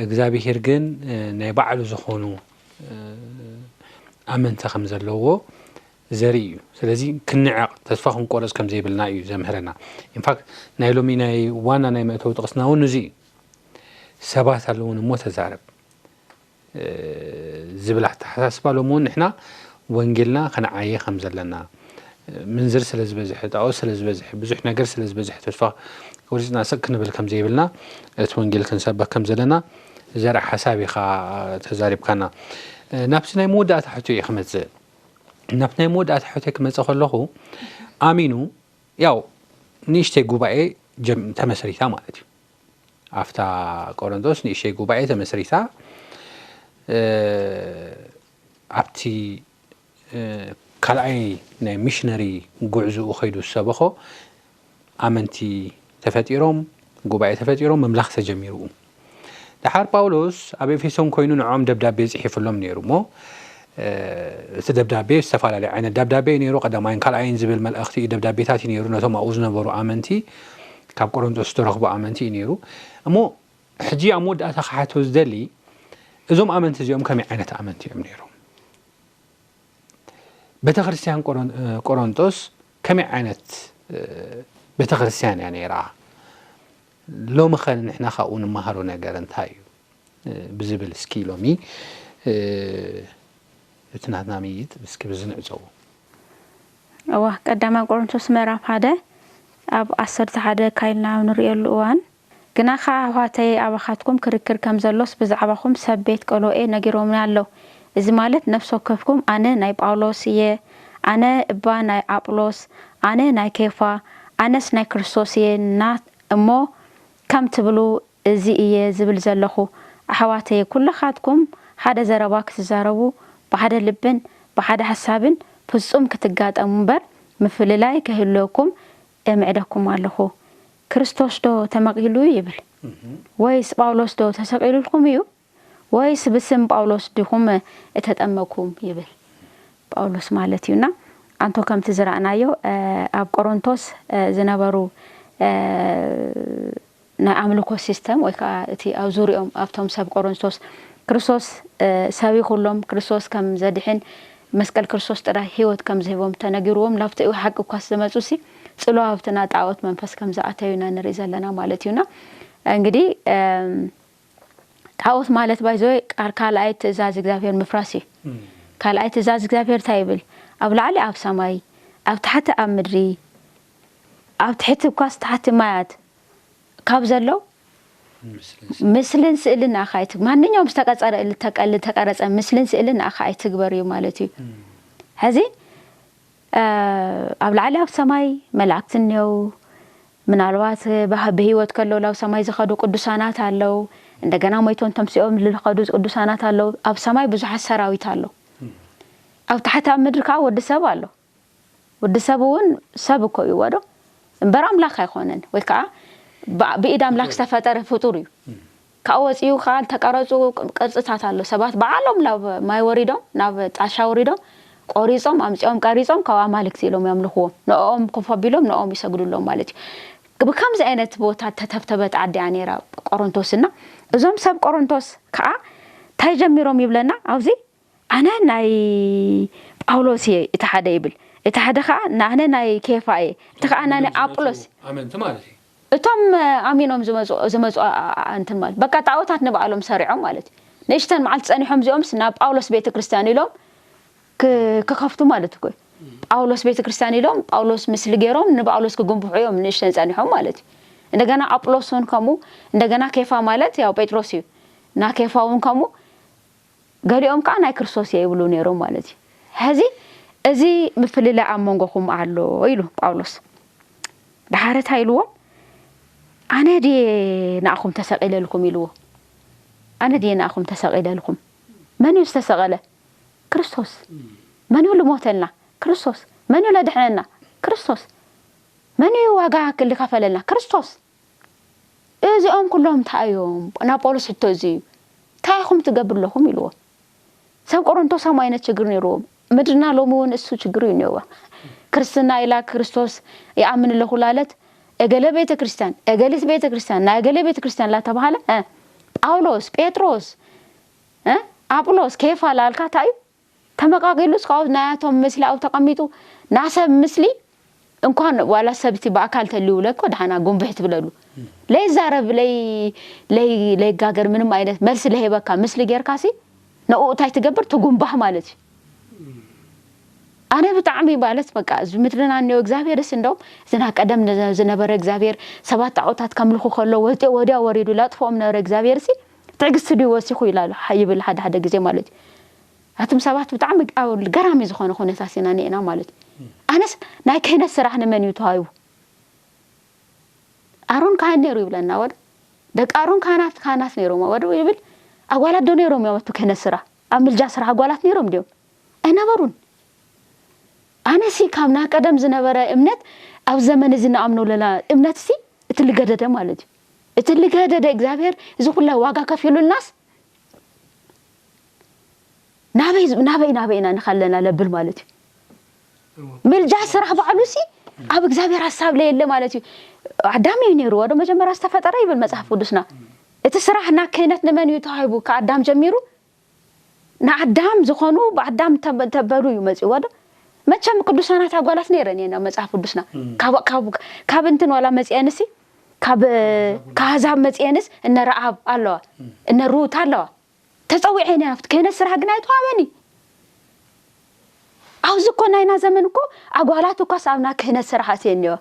እግዚኣብሔር ግን ናይ ባዕሉ ዝኾኑ ኣመንቲ ከም ዘለዎ ዘርኢ እዩ። ስለዚ ክንዕቕ ተስፋ ክንቆረፅ ከም ዘይብልና እዩ ዘምህረና። ኢንፋክት ናይ ሎሚ ናይ ዋና ናይ መእተዊ ጥቕስና እውን እዚ እዩ። ሰባት ኣለውን እሞ ተዛረብ ዝብል ኣተሓሳስባ ሎም እውን ንሕና ወንጌልና ከነዓየ ከም ዘለና ምንዝር ስለ ዝበዝሐ ጣዖት ስለ ዝበዝሐ ብዙሕ ነገር ስለ ዝበዝሐ ተስፋ ወሪፅና ስቅ ክንብል ከም ዘይብልና እቲ ወንጌል ክንሰበክ ከም ዘለና ዘርኢ ሓሳብ ኢኻ ተዛሪብካና ናብቲ ናይ መወዳእታ ሕቶ እየ ክመፅእ ናብቲ ናይ መወዳእታ ሕቶ ክመፅእ ከለኹ ኣሚኑ ያው ንእሽተይ ጉባኤ ተመስሪታ ማለት እዩ ኣብታ ቆሮንቶስ ንእሽተይ ጉባኤ ተመስሪታ ኣብቲ ካልኣይ ናይ ሚሽነሪ ጉዕዝኡ ከይዱ ዝሰበኾ ኣመንቲ ተፈጢሮም ጉባኤ ተፈጢሮም ምምላኽ ተጀሚሩ ደሓር ጳውሎስ ኣብ ኤፌሶን ኮይኑ ንዖም ደብዳቤ ይፅሒፍሎም ነይሩ እሞ እቲ ደብዳቤ ዝተፈላለዩ ዓይነት ደብዳቤ እዩ ነይሩ ቀዳማይን ካልኣይን ዝብል መልእኽቲ እዩ ደብዳቤታት እዩ ነይሩ ነቶም ኣብኡ ዝነበሩ ኣመንቲ ካብ ቆሮንቶስ ዝተረኽቡ ኣመንቲ እዩ ነይሩ እሞ ሕጂ ኣብ መወዳእታ ክሓቶ ዝደሊ እዞም ኣመንቲ እዚኦም ከመይ ዓይነት ኣመንቲ እዮም ነይሮም ቤተክርስትያን ቆሮንጦስ ከመይ ዓይነት ቤተክርስትያን እያ ነይራ ሎሚ ኸ ንሕና ካብኡ ንመሃሮ ነገር እንታይ እዩ ብዝብል እስኪ ሎሚ እቲ ናትና ምይይጥ እስኪ ብዝንዕፀዎ እዋ ቀዳማይ ቆሮንቶስ ምዕራፍ ሓደ ኣብ ዓሰርተ ሓደ ካይልና ኣብ ንርእየሉ እዋን ግናኸ ኣሕዋተየ ኣባኻትኩም ክርክር ከም ዘሎስ ብዛዕባኹም ሰብ ቤት ቀሎኤ ነጊሮምኒ ኣሎ። እዚ ማለት ነፍሲ ወከፍኩም ኣነ ናይ ጳውሎስ እየ፣ ኣነ እባ ናይ ኣጵሎስ፣ ኣነ ናይ ኬፋ፣ ኣነስ ናይ ክርስቶስ እየ እና እሞ ከም ትብሉ እዚ እየ ዝብል ዘለኹ። ኣሕዋተየ ኩልኻትኩም ሓደ ዘረባ ክትዛረቡ ብሓደ ልብን ብሓደ ሓሳብን ፍጹም ክትጋጠሙ እምበር ምፍልላይ ከይህልወኩም እምዕደኩም ኣለኹ። ክርስቶስ ዶ ተመቒሉ ይብል? ወይስ ጳውሎስ ዶ ተሰቒሉልኩም እዩ? ወይስ ብስም ጳውሎስ ዲኹም እተጠመኩም ይብል? ጳውሎስ ማለት እዩና ኣንቶ ከምቲ ዝረኣናዮ ኣብ ቆሮንቶስ ዝነበሩ ናይ ኣምልኮ ሲስተም ወይ ከዓ እቲ ኣብ ዙሪኦም ኣብቶም ሰብ ቆሮንቶስ ክርስቶስ ሰቢኹሎም ክርስቶስ ከም ዘድሕን መስቀል ክርስቶስ ጥራይ ህይወት ከም ዝህቦም ተነጊርዎም ናብቲ ሓቂ እኳስ ዝመፁ ሲ ፅሉዋብትና ጣዖት መንፈስ ከም ዝኣተዩና ንርኢ ዘለና ማለት እዩና እንግዲህ ጣዖት ማለት ባይዘወይ ቃር ካልኣይ ትእዛዝ እግዚኣብሔር ምፍራስ እዩ ካልኣይ ትእዛዝ እግዚኣብሔር እንታይ ይብል ኣብ ላዕሊ ኣብ ሰማይ ኣብ ታሕቲ ኣብ ምድሪ ኣብ ትሕቲ እኳስ ታሕቲ ማያት ካብ ዘሎ ምስልን ስእልን ንኣኻ ኣይትግ ማንኛውም ዝተቀጸረ ዝተቀረጸ ምስልን ስእልን ንኣኻ ኣይትግበር እዩ ማለት እዩ ሕዚ ኣብ ላዕሊ ኣብ ሰማይ መላእክቲ እኒው ምናልባት ብህ- ብህይወት ከለዉ ናብ ሰማይ ዝኸዱ ቅዱሳናት ኣለዉ። እንደገና ሞይቶም ተምሲኦም ዝኸዱ ቅዱሳናት ኣለዉ። ኣብ ሰማይ ብዙሓት ሰራዊት ኣሎ። ኣብ ታሕቲ ኣብ ምድሪ ከዓ ወዲ ሰብ ኣሎ። ወዲ ሰብ እውን ሰብ እኮ እዩ ወዶ እምበር ኣምላኽ ኣይኮነን፣ ወይ ከዓ ብ- ብኢድ ኣምላኽ ዝተፈጠረ ፍጡር እዩ። ካብኡ ወፂኡ ከዓ ዝተቀረፁ ቅርፅታት ኣሎ። ሰባት በዓሎም ናብ ማይ ወሪዶም፣ ናብ ጣሻ ወሪዶም፣ ቆሪፆም ኣምፂኦም ቀሪፆም ካብ ኣማልክቲ ኢሎም የምልኽዎም። ንኦም ኮፍ ኣቢሎም ንኦም ይሰግዱሎም ማለት እዩ። ብከምዚ ዓይነት ቦታ ተተብተበት ዓዲ እያ ነይራ ቆሮንቶስና። እዞም ሰብ ቆሮንቶስ ከዓ እንታይ ጀሚሮም ይብለና ኣብዚ? ኣነ ናይ ጳውሎስ እየ፣ እቲ ሓደ ይብል፣ እቲ ሓደ ከዓ ኣነ ናይ ኬፋ እየ፣ እቲ ከዓ ኣነ ናይ ኣምኖም ዝመፁ ኣጵሎስ። ኣመንቲ ማለት እዩ። እቶም ኣሚኖም ዝመፁ ዝመፁ ኣ- ኣ- እንትን ማለት በቃ ጣዖታት ንባዕሎም ሰሪዖም ማለት እዩ። ንእሽተን መዓልቲ ፀኒሖም እዚኦምስ ናብ ጳውሎስ ቤተ ክርስቲያን ኢሎም ክ- ክኸፍቱ ማለት እኮ እዩ። ጳውሎስ ቤተ ክርስቲያን ኢሎም ጳውሎስ ምስሊ ገይሮም ንጳውሎስ ክጉንብሑ እዮም ንእሽተን ፀኒሖም ማለት እዩ። እንደገና ኣጵሎስ እውን ከምኡ፣ እንደገና ኬፋ ማለት ያው ጴጥሮስ እዩ። እና ኬፋ እውን ከምኡ ገሊኦም ከዓ ናይ ክርስቶስ እየ ይብሉ ነይሮም ማለት እዩ። ሕዚ እዚ ምፍልላይ ኣብ መንጎኹም ኣሎ ኢሉ ጳውሎስ። ደሓረታ ኢልዎም ኣነ ድየ ንኣኹም ተሰቒለልኩም ኢልዎ። ኣነ ድየ ንኣኹም ተሰቒለልኩም? መን እዩ ዝተሰቐለ? ክርስቶስ። መን እዩ ልሞተልና? ክርስቶስ። መን እዩ ለድሕነና? ክርስቶስ። መን እዩ ዋጋ ክልከፈለልና? ክርስቶስ። እዚኦም ኩሎም እንታይ እዮም? ናብ ጳውሎስ ሕቶ እዚ እዩ። እንታይ ኢኹም ትገብሩ ኣለኹም ኢልዎም። ሰብ ቆሮንቶስ ከምኡ ዓይነት ችግር ነይርዎም። ምድርና ሎሚ እውን እሱ ችግር እዩ እኒኦዋ። ክርስትና ኢላ ክርስቶስ ይኣምን ኣለኹ ላለት እገለ ቤተ ክርስቲያን፣ እገሊት ቤተ ክርስቲያን፣ ናይ እገሌ ቤተ ክርስቲያን ላተባሃለ እ፣ ጳውሎስ፣ ጴጥሮስ፣ እ፣ ኣጵሎስ፣ ኬፋ ላልካ እንታይ እዩ? ተመቃቂሉ እስካብ ናያቶም ምስሊ ኣብኡ ተቐሚጡ ናሰብ ምስሊ እንኳን ዋላ ሰብቲ ብኣካል ተልዩ ለኮ ደሓና ጉንብሕ ትብለሉ ለይዛረብ ለይ ለይ ለይጋገር ምንም ዓይነት መልሲ ለሄበካ ምስሊ ጌርካሲ ንኡ እንታይ ትገብር ትጉንባህ ማለት እዩ። ኣነ ብጣዕሚ ማለት በቃ እዚ ምድርና እኒኦ እግዚኣብሔር ስ እንደውም ዝና ቀደም ዝነበረ እግዚኣብሔር ሰባት ጣዖታት ከምልኹ ከሎ ወጢኦ ወዲያ ወሪዱ ላጥፎኦም ነበረ እግዚኣብሔር ሲ ትዕግስቲ ድዩ ወሲኹ ይላሉ ይብል ሓደ ሓደ ግዜ ማለት እዩ። ኣቱም ሰባት ብጣዕሚ ኣብ ገራሚ ዝኾነ ኩነታት ኢና ኒኤና ማለት እዩ። ኣነስ ናይ ክህነት ስራሕ ንመን እዩ ተዋሂቡ? ኣሮን ካህን ነይሩ ይብለና ወደ ደቂ ኣሮን ካህናት ካህናት ነይሮም ወደ ይብል ኣጓላት ዶ ነይሮም እዮም ኣቱ ክህነት ስራሕ ኣብ ምልጃ ስራሕ ኣጓላት ነይሮም ድዮም? ኣይነበሩን። ኣነሲ ካብ ናይ ቀደም ዝነበረ እምነት ኣብ ዘመን እዚ ንኣምኖ ለና እምነት ሲ እቲ ልገደደ ማለት እዩ። እቲ ልገደደ እግዚኣብሔር እዚ ኩላ ዋጋ ከፊሉልናስ ናበይ ናበይ ናበይ ኢና ንኻለና ለብል ማለት እዩ። ምልጃ ስራሕ ባዕሉ ሲ ኣብ እግዚኣብሔር ሀሳብ ለየለ ማለት እዩ። ኣዳም እዩ ነይሩ ወደ መጀመሪያ ዝተፈጠረ ይብል መጽሓፍ ቅዱስና። እቲ ስራሕ ና ክህነት ንመን እዩ ተዋሂቡ ከኣዳም ጀሚሩ ንኣዳም ዝኾኑ ብኣዳም ተበ- ተበሉ እዩ መፅእዎ ዶ? መቸም ቅዱሳናት ኣጓላት ነይረን እየን ኣብ መፅሓፍ ቅዱስና ካብ ካብ ካብ እንትን ዋላ መፅኤንሲ ካብ ካህዛብ መፅኤንስ እነ ረኣብ ኣለዋ እነ ሩት ኣለዋ ተፀዊዐን እያ ክህነት ስራሕ ግን ኣይተዋበኒ ኣብዚ እኮ ናይና ዘመን እኮ ኣጓላት እኳስ ኣብና ክህነት ስራሕ ኣትየን እኒዋ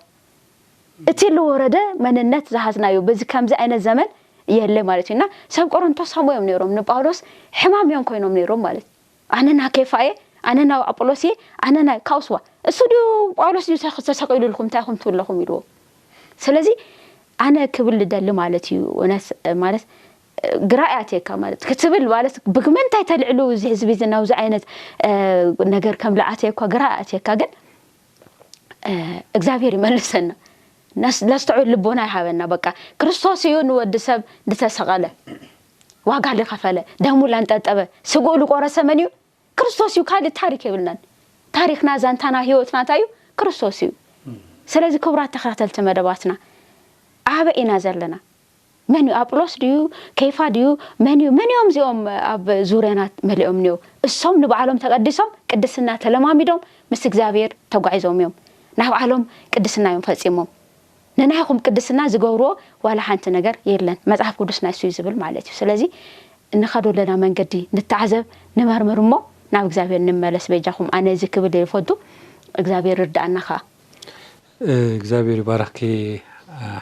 እቲ ልወረደ መንነት ዝሃዝናዮ በዚ ከምዚ ዓይነት ዘመን የለ ማለት እዩ እና ሰብ ቆሮንቶስ ከምኡ እዮም ነይሮም ንጳውሎስ ሕማም እዮም ኮይኖም ነይሮም ማለት ኣነ ና ኬፋ እየ ኣነ ና ኣጵሎስ እየ ኣነ ና ካውስዋ እሱ ድዩ ጳውሎስ ድዩ ተሰቂሉልኩም እንታይ ኹም ትብለኹም ኢልዎ ስለዚ ኣነ ክብል ልደሊ ማለት እዩ እውነት ማለት ግራ ያትየካ ማለት ክትብል ማለት ብግመንታይ ተልዕሉ እዚ ህዝቢ እዚ ናብዚ ዓይነት ነገር ከም ልኣትየኳ ግራ ያትየካ ግን እግዚኣብሔር ይመልሰና ለስተዑል ልቦና ይሃበና በቃ ክርስቶስ እዩ ንወዲ ሰብ ዝተሰቐለ ዋጋ ልኸፈለ ደሙ ላንጠጠበ ስግኡ ልቆረሰ መን እዩ ክርስቶስ እዩ ካልእ ታሪክ የብልናን ታሪክና ዛንታና ህይወትና እንታይ እዩ ክርስቶስ እዩ ስለዚ ክቡራት ተኸታተልቲ መደባትና ኣበይ ኢና ዘለና መን እዩ ኣጵሎስ ድዩ ኬፋ ድዩ መን እዩ መን እዮም እዚኦም ኣብ ዙርያና መሊኦም እኒኦ እሶም ንባዕሎም ተቀዲሶም ቅድስና ተለማሚዶም ምስ እግዚኣብሔር ተጓዒዞም እዮም ናብዓሎም ቅድስና እዮም ፈፂሞም ንናይኹም ቅድስና ዝገብርዎ ዋላ ሓንቲ ነገር የለን መፅሓፍ ቅዱስ ናይ እሱ እዩ ዝብል ማለት እዩ ስለዚ እንኸዶ ኣለና መንገዲ ንተዓዘብ ንመርምር እሞ ናብ እግዚኣብሔር ንመለስ በጃኹም ኣነ እዚ ክብል ይፈቱ እግዚኣብሔር ርዳኣና ከዓ እግዚኣብሔር ይባረኽኪ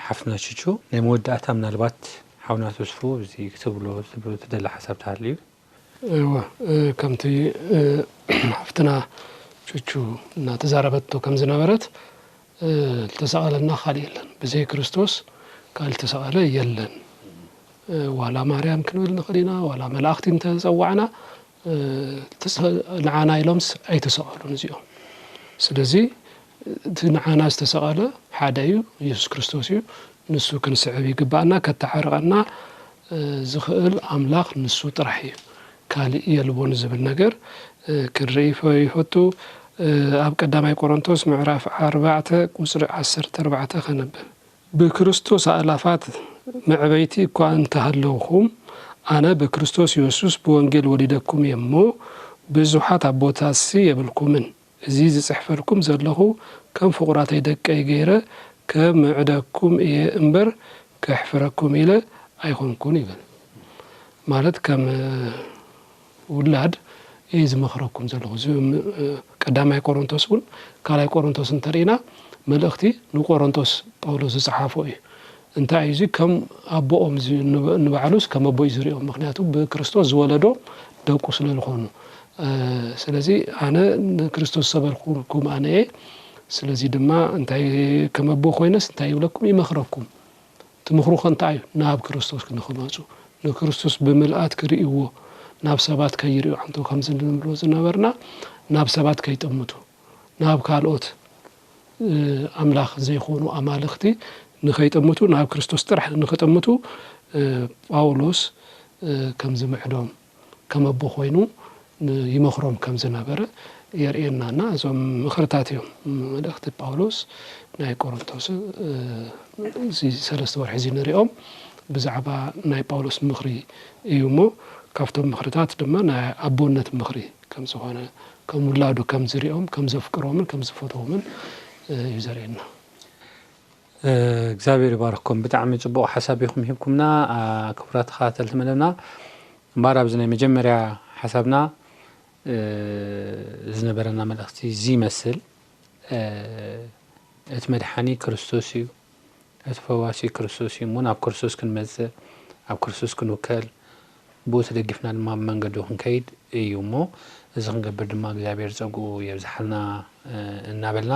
ሓፍትና ቹቹ ናይ መወዳእታ ምናልባት ሓውና ተስፉ እዚ ክትብሎ ትደለ ሓሳብ ተሃልዩ እወ ከምቲ ሓፍትና ቹቹ እናተዛረበቶ ከም ዝነበረት ዝተሰቐለና ካልእ የለን። ብዘይ ክርስቶስ ካልእ ዝተሰቐለ የለን። ዋላ ማርያም ክንብል ንኽእል ኢና፣ ዋላ መላእኽቲ እንተጸዋዕና፣ ንዓና ኢሎምስ ኣይተሰቐሉን እዚኦም። ስለዚ እቲ ንዓና ዝተሰቐለ ሓደ እዩ፣ ኢየሱስ ክርስቶስ እዩ። ንሱ ክንስዕብ ይግባእና፣ ከተሓርቐና ዝኽእል ኣምላኽ ንሱ ጥራሕ እዩ፣ ካልእ የልቦን ዝብል ነገር ክንርኢ ይፈቱ። ኣብ ቀዳማይ ቆሮንቶስ ምዕራፍ ኣርባዕተ ቁጽሪ ዓሰርተ ኣርባዕተ ከነብብ። ብክርስቶስ ኣእላፋት መዕበይቲ እኳ እንተሃለውኹም፣ ኣነ ብክርስቶስ የሱስ ብወንጌል ወሊደኩም እየ እሞ፣ ብዙሓት ኣቦታትሲ የብልኩምን። እዚ ዝጽሕፈልኩም ዘለኹ ከም ፍቑራተይ ደቀይ ገይረ ከምዕደኩም እየ እምበር፣ ከሕፍረኩም ኢለ ኣይኮንኩን ይብል። ማለት ከም ውላድ እየ ዝመኽረኩም ዘለኹ። እዚ ቀዳማይ ቆሮንቶስ እውን ካልኣይ ቆሮንቶስ እንተርኢና መልእኽቲ ንቆሮንቶስ ጳውሎስ ዝጸሓፎ እዩ። እንታይ እዩ እዚ ከም ኣቦኦም ንባዕሉስ ከም ኣቦ እዩ ዝሪኦም። ምክንያቱ ብክርስቶስ ዝወለዶ ደቁ ስለ ዝኾኑ። ስለዚ ኣነ ንክርስቶስ ሰበርኩም ኣነ እየ። ስለዚ ድማ እንታይ ከም ኣቦ ኮይነስ እንታይ ይብለኩም ይመኽረኩም። ትምኽሩ ከ እንታይ እዩ? ናብ ክርስቶስ ንኽመፁ፣ ንክርስቶስ ብምልኣት ክርእይዎ፣ ናብ ሰባት ከይርእዩ ኣንቶ ከምዚ ንብሎ ዝነበርና ናብ ሰባት ከይጠምቱ፣ ናብ ካልኦት ኣምላኽ ዘይኮኑ ኣማልኽቲ ንኸይጠምቱ ናብ ክርስቶስ ጥራሕ ንኽጠምቱ ጳውሎስ ከም ዝምዕዶም ከም ኣቦ ኮይኑ ይመኽሮም ከም ዝነበረ የርእየና። እና እዞም ምኽርታት እዮም መልእኽቲ ጳውሎስ ናይ ቆሮንቶስ እዚ ሰለስተ ወርሒ እዚ ንሪኦም ብዛዕባ ናይ ጳውሎስ ምኽሪ እዩ እሞ ካብቶም ምኽርታት ድማ ናይ ኣቦነት ምኽሪ ከም ዝኾነ ከም ውላዱ ከም ዝሪኦም ከም ዘፍቅሮምን ከም ዝፈትዎምን እዩ ዘርእየና። እግዚኣብሔር ይባርክኩም። ብጣዕሚ ፅቡቕ ሓሳብ ኢኹም ሂብኩምና ክቡራት ተኸታተልቲ መደብና። እምበኣር ኣብዚ ናይ መጀመርያ ሓሳብና ዝነበረና መልእኽቲ እዚ ይመስል። እቲ መድሓኒ ክርስቶስ እዩ፣ እቲ ፈዋሲ ክርስቶስ እዩ እሞ ናብ ክርስቶስ ክንመፅእ ኣብ ክርስቶስ ክንውከል ብኡ ተደጊፍና ድማ ብመንገዱ ክንከይድ እዩ እሞ እዚ ክንገብር ድማ እግዚኣብሔር ፀግኡ የብዝሓልና እናበልና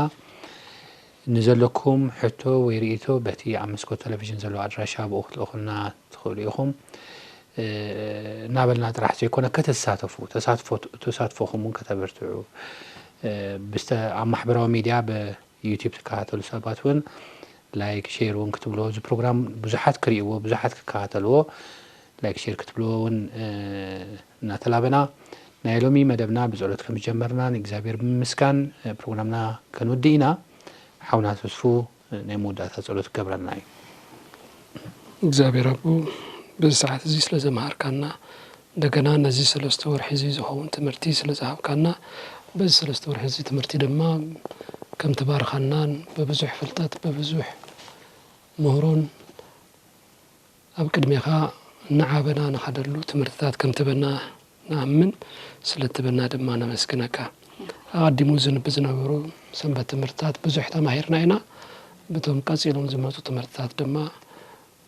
ንዘለኩም ሕቶ ወይ ርእይቶ በቲ ኣብ መስኮት ቴሌቪዥን ዘሎ ኣድራሻ ብኡ ክትልእኹልና ትኽእሉ ኢኹም እናበልና ጥራሕ ዘይኮነ ከተሳተፉ ተሳትፎኹም እውን ከተበርትዑ ኣብ ማሕበራዊ ሚድያ ብዩቲብ ትከታተሉ ሰባት እውን ላይክ ሼር እውን ክትብልዎ እዚ ፕሮግራም ብዙሓት ክርእይዎ ብዙሓት ክከታተልዎ ላይክ ሼር ክትብልዎ እውን እናተላበና ናይ ሎሚ መደብና ብፀሎት ከም ዝጀመርና ንእግዚኣብሔር ብምምስጋን ፕሮግራምና ከንውድእ ኢና። ሓውና ተስፉ ናይ መወዳእታ ፀሎት ክገብረልና እዩ። እግዚኣብሔር ኣቦ በዚ ሰዓት እዚ ስለ ዘምሃርካና እንደገና ነዚ ሰለስተ ወርሒ እዚ ዝኸውን ትምህርቲ ስለ ዝሃብካና በዚ ሰለስተ ወርሒ እዚ ትምህርቲ ድማ ከም ትባርኻናን ብብዙሕ ፍልጠት ብብዙሕ ምህሮን ኣብ ቅድሜኻ እናዓበና ንኸደሉ ትምህርትታት ከም ትበና ንኣምን ስለ ትበና ድማ ነመስግነካ። ኣቐዲሙ ዝንብ ዝነበሩ ሰንበት ትምህርትታት ብዙሕ ተማሂርና ኢና። ብቶም ቀጺሎም ዝመፁ ትምህርትታት ድማ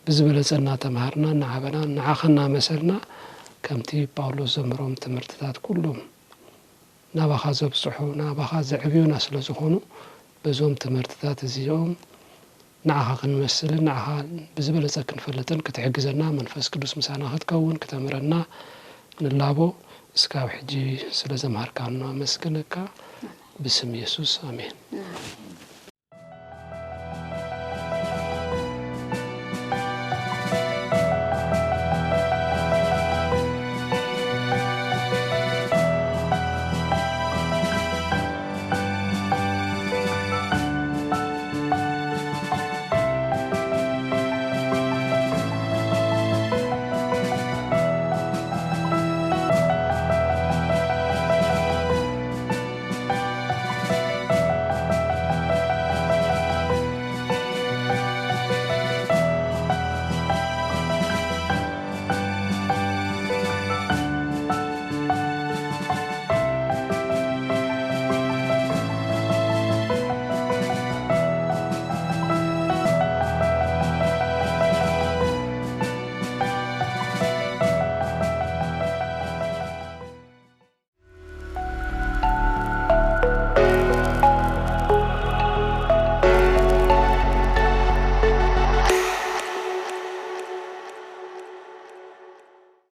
ብዝበለጸ እናተምሃርና እናዓበና ንዓኻ እናመሰልና ከምቲ ጳውሎስ ዘምህሮም ትምህርትታት ኩሎም ናባኻ ዘብጽሑ ናባኻ ዘዕብዩና ስለ ዝኾኑ በዞም ትምህርትታት እዚኦም ንዓኻ ክንመስልን ንዓኻ ብዝበለጸ ክንፈልጥን ክትሕግዘና መንፈስ ቅዱስ ምሳና ክትከውን ክተምረና ንላቦ እስካብ ሕጂ ስለ ዘምሃርካና ኣመስግነካ ብስም የሱስ ኣሜን።